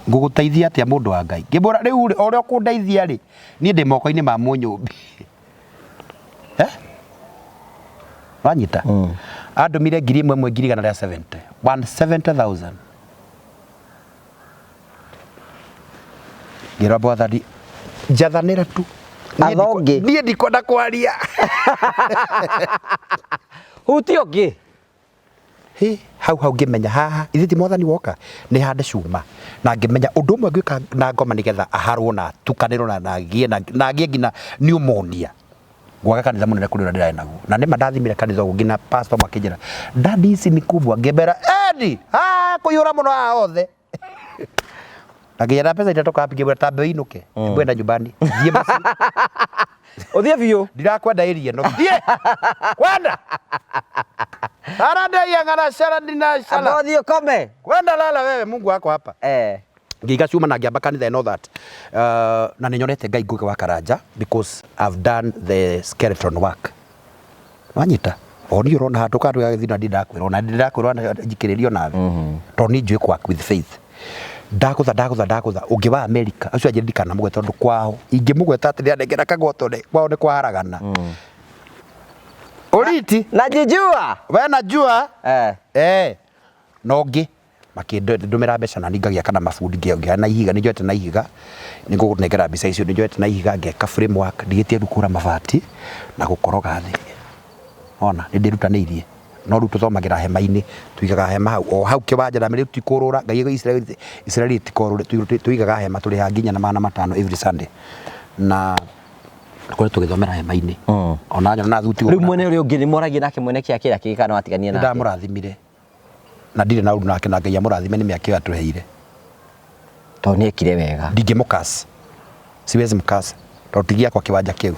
ngũgũteithia atĩa mũndũ wa Ngai ngĩmwĩra rĩu rĩ o ũrĩa ũkũndeithia rĩ niĩ ndĩ moko-inĩ ma mũnyũmbi eh wanyita andũmire ngiri ĩmwe ĩmwe ngiri igana rĩa 70 170,000 ngĩra mwathani njathanĩra tu Niĩ Athonge. niĩ ndikwenda kwaria Hutia ũngĩ. Hĩ, hau hau ngĩmenya haha ithe ti mwathani woka nĩ hande cuma na ngĩmenya ũndũ ũmwe ngwĩka na ngoma nĩgetha aharwo na atukanĩrwo na agĩe na agĩe nginya pneumonia gwaka kanitha mũnene kũrĩ ũrĩa ndĩrarĩ naguo na nĩma ndathimire kanitha ũguo nginya pastor makĩnjĩra dadi ici ni kubwa ngĩmera edi kũiyũra mũno haha othe na nginya na mbeca itatoka wapi ngĩmwĩra tambe ũinũke ngwenda nyumbani thiĩ mũciĩ Ũthiĩ biũ. ndirakwenda ĩria ĩno thiĩ kwenda aradeiang'ana shara ndina Amba shala ũthiĩ ũkome. kwenda lala wewe Mungu wako hapa Eh. ngĩiga cuma na ngĩamba kanitha and all that na nĩ nyonete Ngai Ngũgĩ wa Karanja because I've done the skeleton work wanyita O niĩ ũrona handũ kandũ gagĩthiĩ na ndindakwĩra ona ndindakwĩra ona njikĩrĩrio nawe tondũ niĩ njũĩ kũ work with faith. Ndagũtha ndagũtha ndagũtha ũngĩ wa America ũcio anjĩra ndikanamũgweta tondũ kwao ingĩmũgweta atĩ nĩanengera kagwato kwao nĩ kwaharagana. Ũriti Najijua. We najua. Eh. Eh. Na ũngĩ makĩndũmĩra mbeca na niĩ ngagĩaka na mabundi ngĩoya na ihiga nĩ njoete na ihiga nĩ ngũkũnengera mbica icio nĩ njoete na ihiga ngeka framework ndigĩtie rĩu kũgũra mabati na gũkoroga thĩ ona nĩ ndĩrutanĩirie no rĩu tũthomagĩra hema-inĩ tũigaga hema hau o hau kĩwanja na rĩu tikũrũra Ngai Isiraeli Isiraeli tikorũre tũigaga hema tũrĩhaga nginya na 500 every Sunday na tũkoretwo tũgĩthomera hema-inĩ ona nyona na thuti Rĩu mwene ũrĩa ũngĩ nĩ mwaragia nake mwene kĩa kĩrĩa kĩngĩ kana watigania nake? Ndamũrathimire na ndirĩ na ũru nake na Ngai amũrathime nĩ mĩaka ĩyo atũheire. Tondũ nĩ ekire wega. Ndingĩmũcurse, siwezi mcurse tondũ ti gĩakwa kĩwanja kĩu.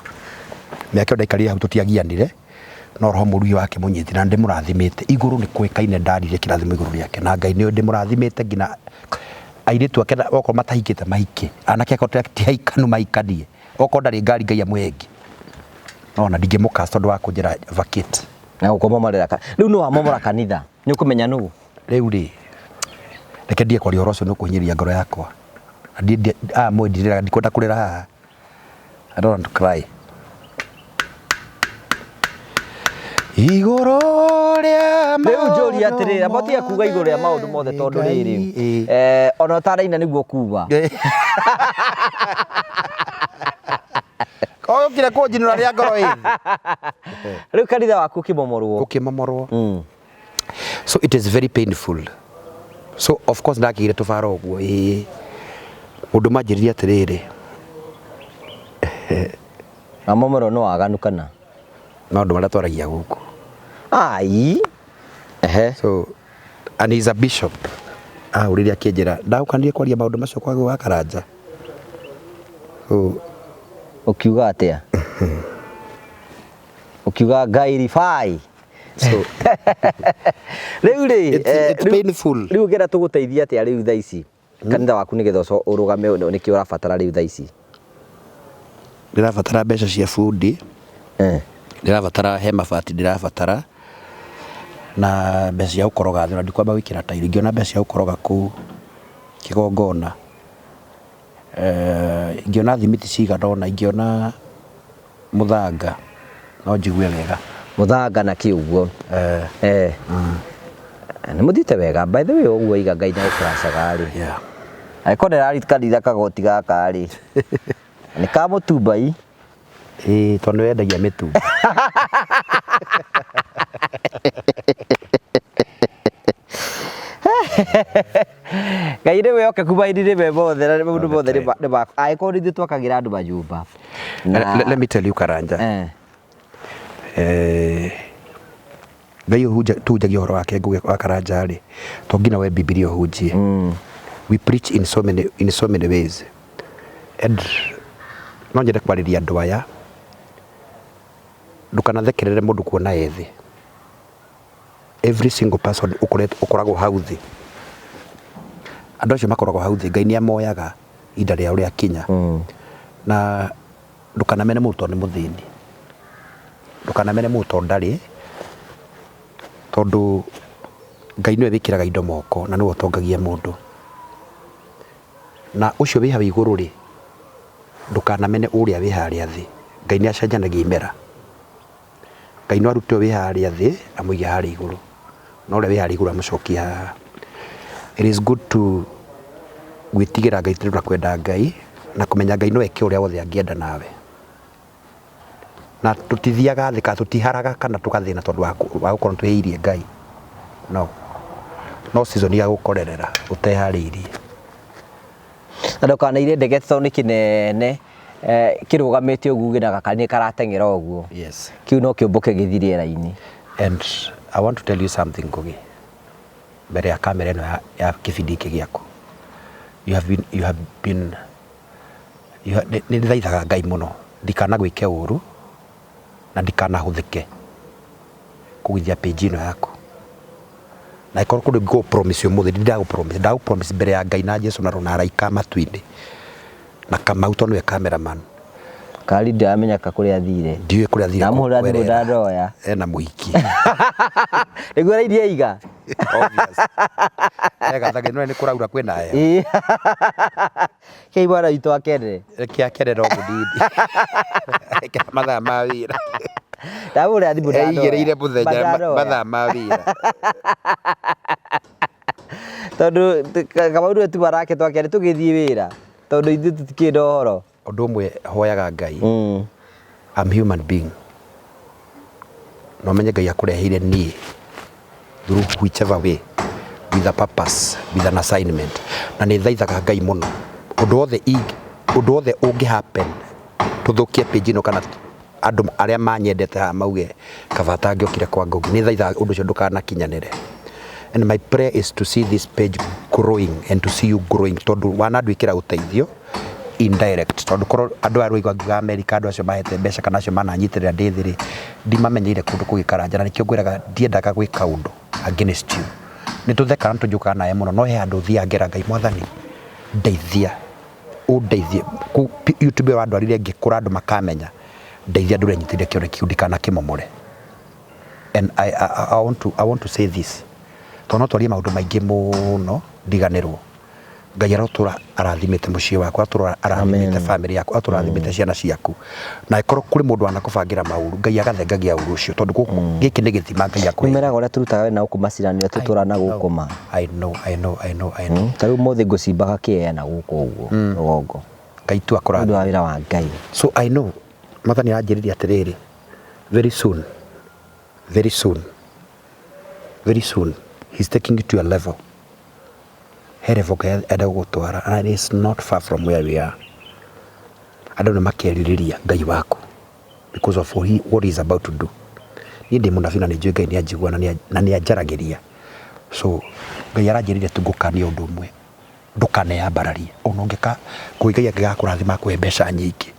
Mĩaka ĩyo ndaikarire hau tũtiagianire no roho mũru wakĩmũnyitire na ndĩmũrathimĩte. Igũrũ nĩ kũĩkaine ndaririe kĩrathimo igũrũ rĩake na Ngai nĩũĩ ndĩmũrathimĩte nginya airĩtu ake okorwo matahikĩte mahike, anake akorwo ti ahikanu mahikanie, okorwo ndarĩ ngari Ngai amũhe ĩngĩ. Nona ndingĩmũcurse tondũ wa kũnjĩra vacate. Na gũkũmomorera rĩu nĩ wamomora kanitha nĩ ũkũmenya nũ? Rĩu rĩ reke ndige kwaria ũhoro ũcio nĩ ũkũhinyĩrĩria ngoro yakwa. Na aya mũĩ ndirĩraga ndikwenda kũrĩra haha. I don't want to cry. Igũrũ rĩa Rĩu njũria atĩrĩrĩ, amba ũtige kuga igũrũ rĩa maũndũ mothe tondũ rĩrĩ, ona ũtaraina nĩguo kuga. Ũkire kũnjinũra rĩa ngoro ĩ. Rĩu kanitha waku ũkĩmomorwo. Ũkĩmomorwo. So it is very painful. So of course ndakĩgire tũbara ũguo ĩĩ. Mũndũ manjĩrire atĩrĩrĩ. Na momorwo nĩ waganu kana? Maũndũ marĩa twaragia gũkũ. Ai. Ehe. So and he's a bishop. Ahũrire akĩnjĩra ndagũkanire kwaria maũndũ macio kwa wa Karanja. So ũkiuga atĩa? Ũkiuga Ngai rifai. So rĩu rĩ, it's painful. Rĩu ũngĩenda tũgũteithie atĩa rĩu thaa ici? Kanitha waku nĩgetha ũrũgame nĩkĩ ũrabatara rĩu thaa ici? Ndĩrabatara mbeca cia bundi. Ndĩrabatara he mabati ndĩrabatara na mbeca cia gũkoroga thĩ na ndikwamba gwĩkĩra tairo. Ingĩona mbeca cia gũkoroga kũu kĩgongona, ingĩona thimiti cigana ũna, ingĩona mũthanga no njigue wega. Mũthanga na kĩ ũguo? Nĩ mũthiĩte wega. By the way ũguo iga Ngai nĩ agũkũracaga rĩ. Angĩkorwo ndĩrarikanire kagoti gaka rĩ. Nĩ ka mũtumbai. Ĩĩ tondũ nĩ wendagia mĩtumba. Ngai nĩ wĩhokeku maini nĩ me mothe na maũndũ mothe nĩ maku. Angĩkorwo nĩ ithuĩ twakagĩra andũ manyũmba. Let me tell you Karanja. Ngai tuhunjagia ũhoro wake Ngũgĩ wa Karanja rĩ, to nginya we Bibilia ũhunjie. We preach in so many ways. And no nyende kwarĩria andũ aya, ndũkanathekerere mũndũ kuona e thĩ. Every single person ũkoragwo hau thĩ, andũ acio makoragwo hau thĩ, Ngai nĩ amoyaga ihinda rĩao rĩakinya. Na ndũkanamene mũndũ tondũ nĩ mũthĩni. Ndũkanamene mũndũ tondũ ndarĩ, tondũ Ngai nĩwe wĩkĩraga indo moko na nĩwe ũtongagia mũndũ. Na ũcio wĩ hau igũrũ rĩ, ndũkanamene ũrĩa wĩ harĩa thĩ. Ngai nĩ acenjanagia imera. Ngai no arute ũyũ wĩ harĩa thĩ amũige harĩa igũrũ, na ũrĩa wĩ harĩa igũrũ amũcokie haha. It is good to gwĩtigĩra Ngai tondũ na kwenda Ngai na kũmenya Ngai no eke ũrĩa wothe angĩenda nawe. Na tũtithiaga thĩ kana tũtiharaga kana tũgathĩna tondũ wa gũkorwo twĩhĩirie Ngai. No. No season ya gũkorerera ũteharĩirie. Na ndũkanaire ndege tondũ nĩ kĩnene kĩrũgamĩte ũguo uge na gaka nĩ karateng'era ũguo. Yes. Kĩu no kĩũmbũke gĩthiĩ rĩera-inĩ. And I want to tell you something Ngugi. Mbere ya kamera ĩno ya kĩbindi gĩkĩ gĩaku. You have been, you have been, you ha, nĩ ndĩthaithaga Ngai mũno ndikanagwĩke ũru na ndikanahũthĩke kũgũithia page ĩno yaku. Na ĩkorwo kũndũ ngũ promise ũmũthĩ, ndindagũ promise, ndagũ promise mbere ya Ngai na Jesu na Roho na araika matu-inĩ na Kamau tondũ nĩwe cameraman. Kari ndiramenyeka kũrĩa athire. Ndiũĩ kũrĩa athire. Ndamũhũrĩra thimũ kwerera. ndandoya. Ena mũhiki. Nĩguo arairie iga. Obvious. Egathage no nĩ kũraura kwĩna heho. Ĩĩ. Kei mwana witũ akene. Reke akenere o mũnini. Reke mathaa ma wĩra. Ndamũhũrĩra thimũ ndandoya. Eigĩrĩire mũthenya Ndandoya. mathaa ma wĩra. Tondũ Kamau nĩwe tu arake twakĩarĩ tũgĩthiĩ wĩra. Tondũ ithuĩ tũtikĩrĩ na ũhoro. Ũndũ ũmwe hoyaga Ngai. I'm human being. Na ũmenye Ngai akũreheire niĩ through whichever way with a purpose, with an assignment. Na nĩ thaithaga Ngai mũno. Ũndũ wothe ũndũ wothe ũngĩ happen tũthũkie page ĩno kana andũ arĩa manyendete haha mauge kaba atangĩokire kwa Ngugi. Nĩ thaithaga ũndũ ũcio ndũkanakinyanĩre. And my prayer is to see this page growing and to see you growing tondũ wanandwĩkĩra ũteithio indirect tondũ korwo andũ aya rũigua ngiuga America andũ acio mahete mbeca kana acio mananyitĩrĩra ndĩ thĩ rĩ ndimamenyeire kũndũ kũngĩ Karanja na nĩkĩo ngwĩraga ndiendaga gwĩka ũndũ against you. Nĩ tũthekaga na tũnjũkaga nawe mũno no he handũ thiaga ngera Ngai mwathani ndeithia ũndeithie. Kũu YouTube ĩyo wandwarire ngĩkũra andũ makamenya ndeithia ndũre nyitĩrĩire kĩoneki kĩu ndikanakĩmomore. And I want to say this tondũ no twarie maũndũ maingĩ mũno ndiganĩrwo. Ngai arotũra arathimĩte mũciĩ waku, arotũra arathimĩte family yaku, arotũra arathimĩte ciana ciaku. Na angĩkorwo kũrĩ mũndũ wanakũbangĩra maũru, Ngai agathengagia ũru ũcio tondũ gũkũ gĩkĩ nĩ gĩthima Ngai akũheire. Nĩmeraga ũrĩa tũrutaga wĩra na gũkũ maciranĩ ũrĩa tũtũraga na gũkũ ma. I know, I know, I know, I know. Ta rĩu ũmũthĩ ngũcimbaga kĩea na gũkũ ũguo rũgongo. Ngai tu akũrathime. Nĩ ũndũ wa wĩra wa Ngai. So I know Mwathani aranjĩrire atĩrĩrĩ, very soon, very soon, very soon he's taking you to a level. He level Ngai enda gũgũtwara and it's not far from where we are. Andũ nĩ makerirĩria Ngai waku because of what he is about to do. Niĩ ndĩ mũnabii na nĩ njũĩ Ngai nĩ anjiguaga na nĩ anjaragĩria. So Ngai aranjĩrire tu ngũkanie ũndũ ũmwe, ndũkaneyambararie. Ona ũngĩka, Ngai angĩgakũrathima akũhe mbeca nyingĩ,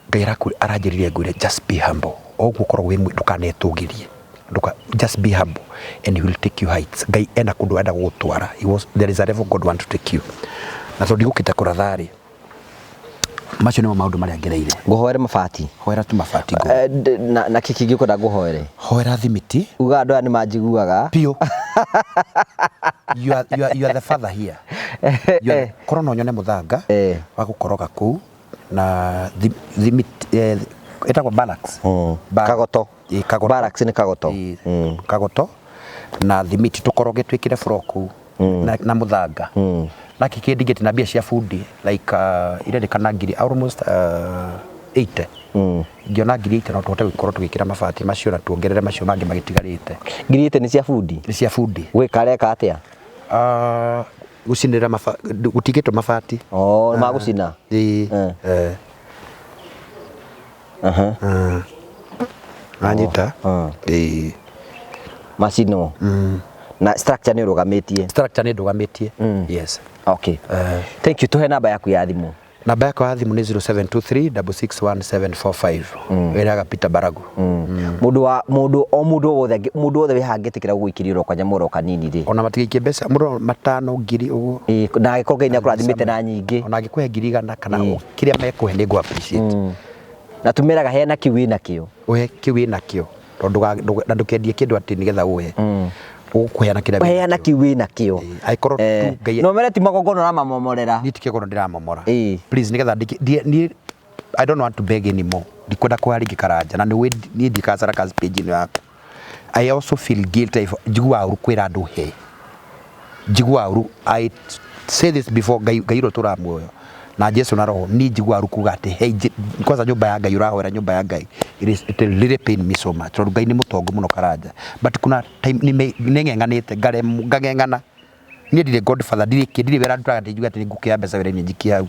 Ngai aranjĩrire ngwĩre just be humble. O ũguo ũkoragwo wĩ ndũkanetũgĩrie. Just be humble and he will take you heights. Ngai ena kũndũ arenda gũgũtwara. There is a level God want to take you. Na tondũ ndigũkĩte kũratha rĩ, macio nĩmo maũndũ marĩa ngereire. Ngũhoere mabati. Hoera tu mabati ngũ. Na kĩ kĩngĩ ũkwenda ngũhoere? Hoera thimiti. Uga andũ aya nĩ manjiguaga. Piũ. You are the father here. Korwo no nyone mũthanga wa gũkoroga kũu na thimiti, ĩtagwo barracks. Kagoto. Kagoto. Barracks nĩ kagoto. Kagoto na thimiti tũkoroge twĩkĩre floor kũu na mũthanga. Na kĩkĩ ndingĩte na mbia cia bundi like irendekana ngiri almost 80. Ingĩona ngiri 80 no tũhote gũkorwo tũgĩkĩra mabati macio na tuongerere macio mangĩ magĩtigarĩte. Ngiri 80 nĩ cia bundi? Nĩ cia bundi. Gwĩka areka atĩa? Gũcinĩrĩra gũtigĩtwo mabati. Oh, ma gũcina? Ĩĩ. Wanyita? Ĩĩ. Macinwo. Na structure nĩ ũrũgamĩtie? Structure nĩ ndũgamĩtie. Yes. Okay. Thank you. Tũhe namba yaku ya thimũ. Namba yakwa ya thimũ nĩ 0723 661 745. Wĩraga Peter Baragu. Mũndũ wa mũndũ o mũndũ wothe mũndũ wothe wĩ haha angĩtĩkĩra gũgũikĩria oro kanyamũ oro kanini rĩ. Ona matigaikie mbeca mũndũ matano ngiri ũguo. Ĩĩ, na angĩkorwo Ngai nĩakũrathimĩte na nyingĩ. Ona angĩkũhe ngiri igana kana kĩrĩa mekũhe nĩ ngũ appreciate. Na tũmeraga heana kĩu wĩna kĩo. Ũhe kĩu wĩna kĩo. Tondũ na ndũkendie kĩndũ atĩ nĩgetha ũhe. Ũkũheana kĩrĩa wĩna Heana kĩo. kĩu wĩna kĩo. Angĩkorwo tu Ngai No mere ti magongona ũramamomorera. Niĩ ti kĩgongona ndĩramomora. Please nĩgetha niĩ I don't want to beg anymore. Ndikwenda kũhoya rĩngĩ Karanja na nĩũĩ niĩ ndikacara kazi page ĩno yaku. I also feel guilty if njiguaga ũru kwĩra andũ he. Njiguaga ũru. I say this before Ngai, Ngai ũrĩa ũtũũraga muoyo na Jesu na roho, niĩ njiguaga ũru kuga atĩ hey, kwanza nyũmba ya Ngai ũrahoera nyũmba ya Ngai. It really pain me so much. Tondũ Ngai nĩ mũtongu mũno Karanja. But kuna time nĩng'eng'anĩte, ngang'eng'ana. Niĩ ndirĩ godfather, ndirĩ kĩ, ndirĩ wĩra ndutaga atĩ njuge atĩ nĩngũkĩoya mbeca wĩra-inĩ njikie hau.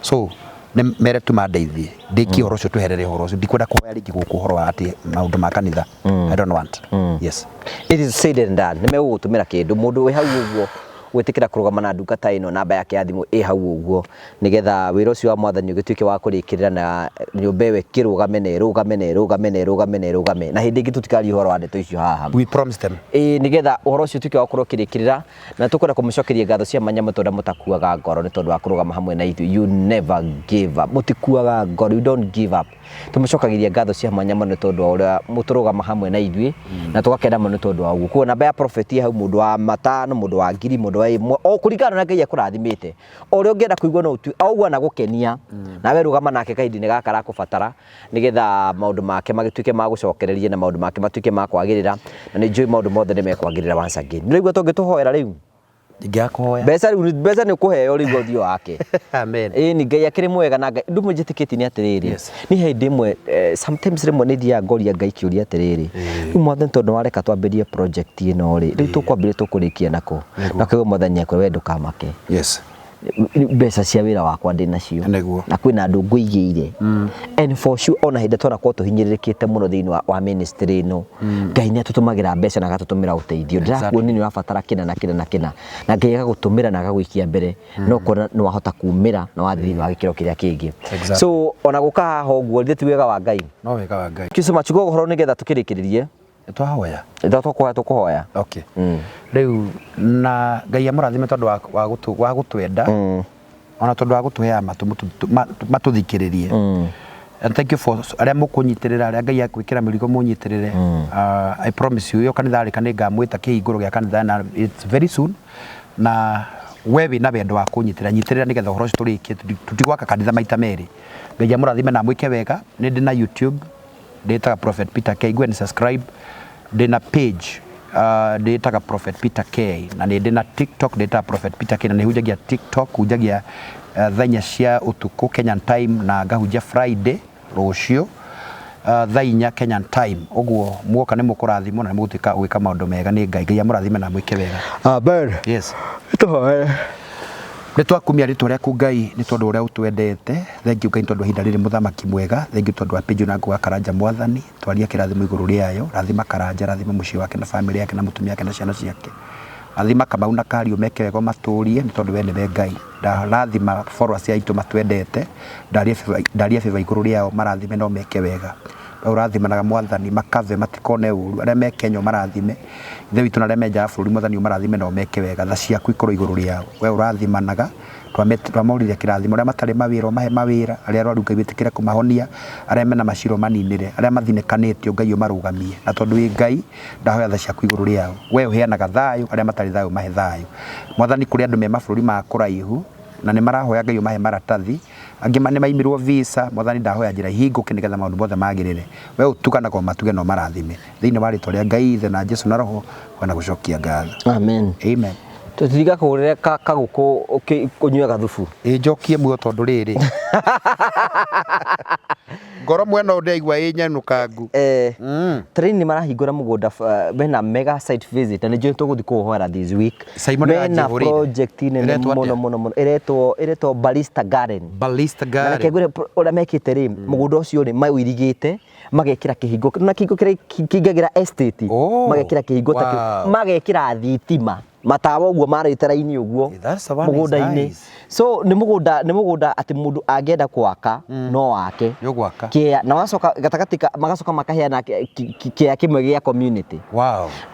So nĩ mere tu mandeithie. Ndĩkie ũhoro ũcio tweherere ũhoro ũcio. Ndikwenda kũhoya rĩngĩ gũkũ ũhoro wa atĩ maũndũ ma kanitha. I don't want. Yes. It is said and done. Nĩ megũgũtũmĩra kĩndũ. Mũndũ wĩ hau ũguo Gwĩtĩkĩra kũrũgama na ndungata ĩno, namba yake ya thimũ ĩ hau ũguo, nĩgetha wĩra ũcio wa Mwathani ũgĩtuĩke wa kũrĩkĩrĩra na nyũmba ĩyo ĩkĩrũgame na ĩrũgame na ĩrũgame na ĩrũgame na ĩrũgame, na hĩndĩ ĩngĩ tũtikaria ũhoro wa ndeto icio haha. We promise them. Ĩĩ, nĩgetha ũhoro ũcio ũtuĩke wa gũkorwo ũkĩrĩkĩrĩra, na tũkwenda kũmũcokeria ngatho cia mwanya mũno tondũ mũtakuaga ngoro nĩ tondũ wa kũrũgama hamwe na ithuĩ. You never give up, mũtikuaga ngoro, you don't give up. Tũmũcokagĩria ngatho cia mwanya mũno nĩ tondũ wa ũrĩa mũtũrũgama hamwe na ithuĩ, na tũgakena mũno nĩ tondũ wa ũguo. Koguo namba ya prophet hau, mũndũ wa matano, mũndũ wa ngiri, mũndũ wa ĩmwe, o kũringana na Ngai akũrathimĩte, o ũrĩa ũngĩenda kũigua no ũtue, o ũguo anagũkenia, nawe rũgama nake kahinda-inĩ gaka arakũbatara, nĩgetha maũndũ make magĩtuĩke ma gũcokereria na maũndũ make matuĩke ma kwagĩrĩra, na nĩ njũĩ maũndũ mothe nĩ mekwagĩrĩra once again. Nĩ ũraigua tũngĩtũhoera rĩu? Ingĩaga kũhoya. Mbeca rĩu, mbeca nĩ ũkũheo rĩu ũthiũ wake. Amen. Ĩĩ, ni Ngai akĩrĩ mwega, na Ngai ndumwe njĩtĩkĩtie nĩ atĩrĩrĩ, nĩ hĩndĩ ĩmwe, sometimes rĩmwe nĩ thiaga ngoria Ngai kĩũria atĩrĩrĩ, rĩu Mwathani, tondũ wareka twambĩrie project ĩno rĩ, rĩu tũkwambĩrĩria tũkũrĩkia nako? Na kĩo Mwathani akwĩra, we ndũkamake, mbeca cia wĩra wakwa ndĩ nacio. Na kwĩna andũ ngũigĩire. And for sure, ona hĩndĩ twanakorwo tũhinyĩrĩrĩkĩte mũno thĩinĩ wa ministry ĩno, Ngai nĩ atũtũmagĩra mbeca na agatũtũmĩra ũteithio. Ndĩrakuonia nĩ ũrabatara kĩna na kĩna na kĩna, na Ngai agagũtũmĩra na agagũikia mbere, na ũkona nĩ wahota kumĩra na wathiĩ thĩinĩ wa gĩkĩro kĩrĩa kĩngĩ. So ona gũka haha ũguo, ithuĩ ti wega wa Ngai. No wega wa Ngai. Thank you so much. Ũhoro nĩgetha tũkĩrĩkĩrĩrie. Twahoya. Tũkũhoya, tũkũhoya. Okay. Rĩu na Ngai amũrathime tondũ wa gũtwenda, ona tondũ wa gũtũheaga matũ matũthikĩrĩrie. And thank you for arĩa mũkũnyitĩrĩra, arĩa Ngai akwĩkĩra mĩrigo mũnyitĩrĩre. I promise you, ĩyo kanitha rĩka nĩ ngamwĩta kĩhingũro gĩa kanitha, na it's very soon. Na we wĩna wendo wa kũnyitĩrĩra, nyitĩrĩra nĩgetha ũhoro ũcio tũrĩkie, tũtigwaka kanitha maita merĩ. Ngai amũrathime na amwĩke wega. Nĩ ndĩ na YouTube, ndĩtaga Prophet Peter K. Go and subscribe. Ndĩ na page, ndĩtaga Prophet Peter K, na nĩ ndĩ na TikTok, ndĩtaga Prophet Peter K, na nĩ hunjagia TikTok, hunjagia thaa 4 cia ũtukũ Kenyan time, na ngahunjia Friday rũciũ thaa 4 Kenyan time. Ũguo muoka nĩ mũkũrathimwo na nĩ mũgũtuĩka gwĩka maũndũ mega nĩ Ngai. Ngai amũrathime na amwĩke wega. Amen. Yes. Tũhoere. Nĩ twakumia rĩtwa rĩaku Ngai nĩ tondũ ũrĩa ũtwendete. Thank you Ngai nĩ tondũ wa ihinda rĩrĩ, mũthamaki mwega. Thank you tondũ wa page na ngũga Karanja. Mwathani, twaria kĩrathimo igũrũ rĩayo. Rathima Karanja, rathima mũciĩ wake na famĩlĩ yake na mũtumia wake na ciana ciake. Rathima Kamau na Kariũ, meke wega, matũrie, nĩ tondũ we nĩwe Ngai. Ndarathima followers aitũ matwendete, ndaria favor igũrũ rĩao, marathime no meke wega. We ũrathimanaga Mwathani, makave matikone ũru. Arĩa me Kenya ũmarathime, Ithe witũ, na arĩa me nja ya bũrũri, Mwathani, ũmarathime no meke wega. Tha ciaku ikorwo igũrũ rĩao. We ũrathimanaga, twamorithia kĩrathimo. Arĩa matarĩ mawĩra ũmahe mawĩra, arĩa arwaru Ngai wĩtĩkĩre kũmahonia, arĩa mena macira ũmaninĩre, arĩa mathinĩkanĩtio Ngai ũmarũgamie. Na tondũ wĩ Ngai, ndahoya tha ciaku igũrũ rĩao. We ũheanaga thayũ, arĩa matarĩ thayũ ũmahe thayũ. Mwathani, kũrĩ andũ me mabũrũri ma kũraihu na nĩ marahoya Ngai ũmahe maratathi, angĩ nĩ maimirwo visa. Mwathani, ndahoya njĩra ihingũke nĩgetha maũndũ mothe magĩrĩre. We ũtuganaga, ũmatuge na ũmarathime. Thĩinĩ wa rĩtwa rĩa Ngai Ithe na Jesu na Roho, na gũcokia ngatho. Amen. Amen. Tũtiga kũgũrĩre kagũkũ ũnyue gathubu. Ĩ, njokie muoyo tondũ rĩrĩ ngoro mwena ũyũ ndĩraigua ĩ nyenũkangu. Train nĩ marahingũra mũgũnda, mena mega site visit, na nĩ njũĩ tũgũthiĩ kũũhoera this week. Simon Mena nĩaranjĩhũrĩire. project nene Ĩretwo mũno atĩa? mũno mũno, ĩretwo Barista Garden. Ballista Na Garden. reke ngwĩre, ũrĩa mekĩte rĩ, mũgũnda ũcio rĩ, maũirigĩte, magekĩra kĩhingo, na kĩhingo kĩrĩa kĩingagĩra estate, magekĩra kĩhingo ta kĩu, magekĩra thitima, matawa ũguo marĩte raini ũguo That's the one is mũgũnda-inĩ. nice. So nĩ mũgũnda atĩ mũndũ angĩenda gwaka no ake. Nĩ ũgwaka. Kĩa na wacoka gatagatĩ magacoka makaheana kĩa kĩmwe gĩa community.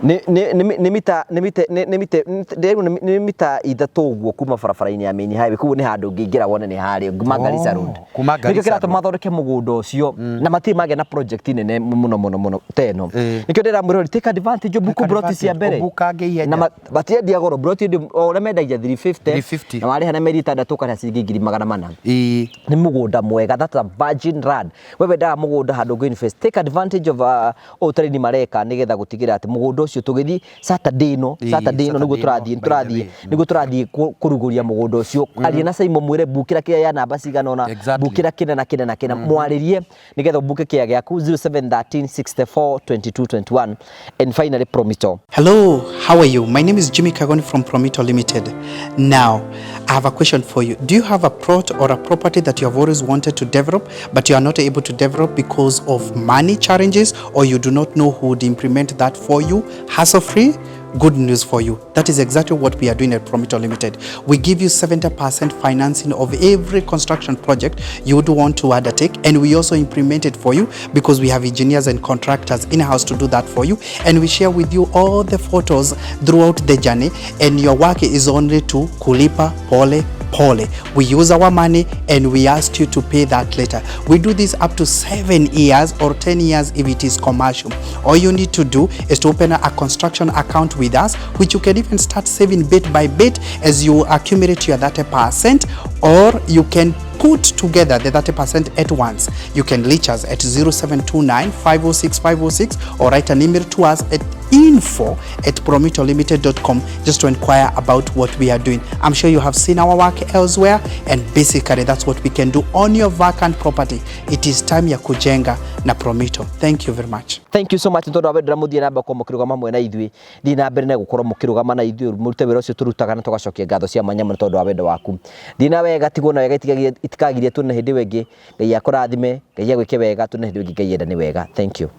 Nĩ mita nĩ mita nĩ nĩ mita ndĩrerwo nĩ mita 3 ũguo kuma barabara-inĩ ya main highway. Koguo nĩ handũ ũngĩingĩra wone nĩ harĩa kuma Garissa Road. Kuma Nĩkĩo Garissa kĩratũma Road. mathondeke mũgũnda ũcio, na matirĩ magĩa na project nene mũno mũno mũno ta ĩno. Nĩkĩo ndĩramwĩra take advantage, ũbuku broti cia mbere. Ũbukange ihenya. Na matiendia goro broti ĩndĩ, o ũrĩa mendagia 350, 350. na warĩha na mĩeri 6 ũkarĩha ciringi 400,000. Nĩ mũgũnda mwega, that's a virgin land. We wendaga mũgũnda handũ ũngĩ invest, take advantage of ũũ tarĩni mareka nĩgetha gũtigĩrĩra atĩ mũgũnda ũcio tũgĩthiĩ Saturday ĩno, Saturday ĩno nĩguo Saturday ĩno, tũrathiĩ by the tũrathiĩ way. Nĩguo tũrathiĩ kũrugũria mũgũnda ũcio. Aria na Simon, mwĩre mbukĩra kĩrĩa ya namba cigana ũna, mbukĩra kĩna na kĩna na kĩna, mwarĩrie nĩgetha ũmbuke kĩea gĩaku 0713 64 22 21. And finally, Promito. Hello, how are you? My name is Jimmy Kagoni from Promito Limited. Now, I have a question for you. Do you have a plot or a property that you have always wanted to develop, but you are not able to develop because of money challenges, or you do not know who would implement that for you hassle-free? Good news for you. That is exactly what we are doing at Promito Limited. We give you 70% financing of every construction project you would want to undertake, and we also implement it for you because we have engineers and contractors in-house to do that for you, and we share with you all the photos throughout the journey, and your work is only to kulipa pole pole. We use our money and we ask you to pay that later. We do this up to 7 years or 10 years if it is commercial. All you need to do is to open a construction account with us, which you can even start saving bit by bit as you accumulate your 30%, or you can put together the 30% at once. You can reach us at 0729 506 506 or write an email to us at info@promitolimited.com just to inquire about what we are doing. I'm sure you have seen our work elsewhere, and basically that's what we can do on your vacant property. It is time ya kujenga na Promito. Thank you very much. Thank you so much tondu wendera muthie na mbere gũkorwo mũkĩrũgama hamwe na ithuĩ. Thiĩ na mbere na gũkorwo mũkĩrũgama na ithuĩ, mũrute wĩra ũcio tũrutaga na tũgacokia ngatho cia mwanya mũno tondũ wa wendo waku. Thiĩ na wega, tigwo na wega, itikagirie tuone hĩndĩ ĩyo ĩngĩ. Ngai akũrathime, Ngai agwĩke wega, tuone hĩndĩ ĩyo ĩngĩ. Ngai enda nĩ wega. Thank you.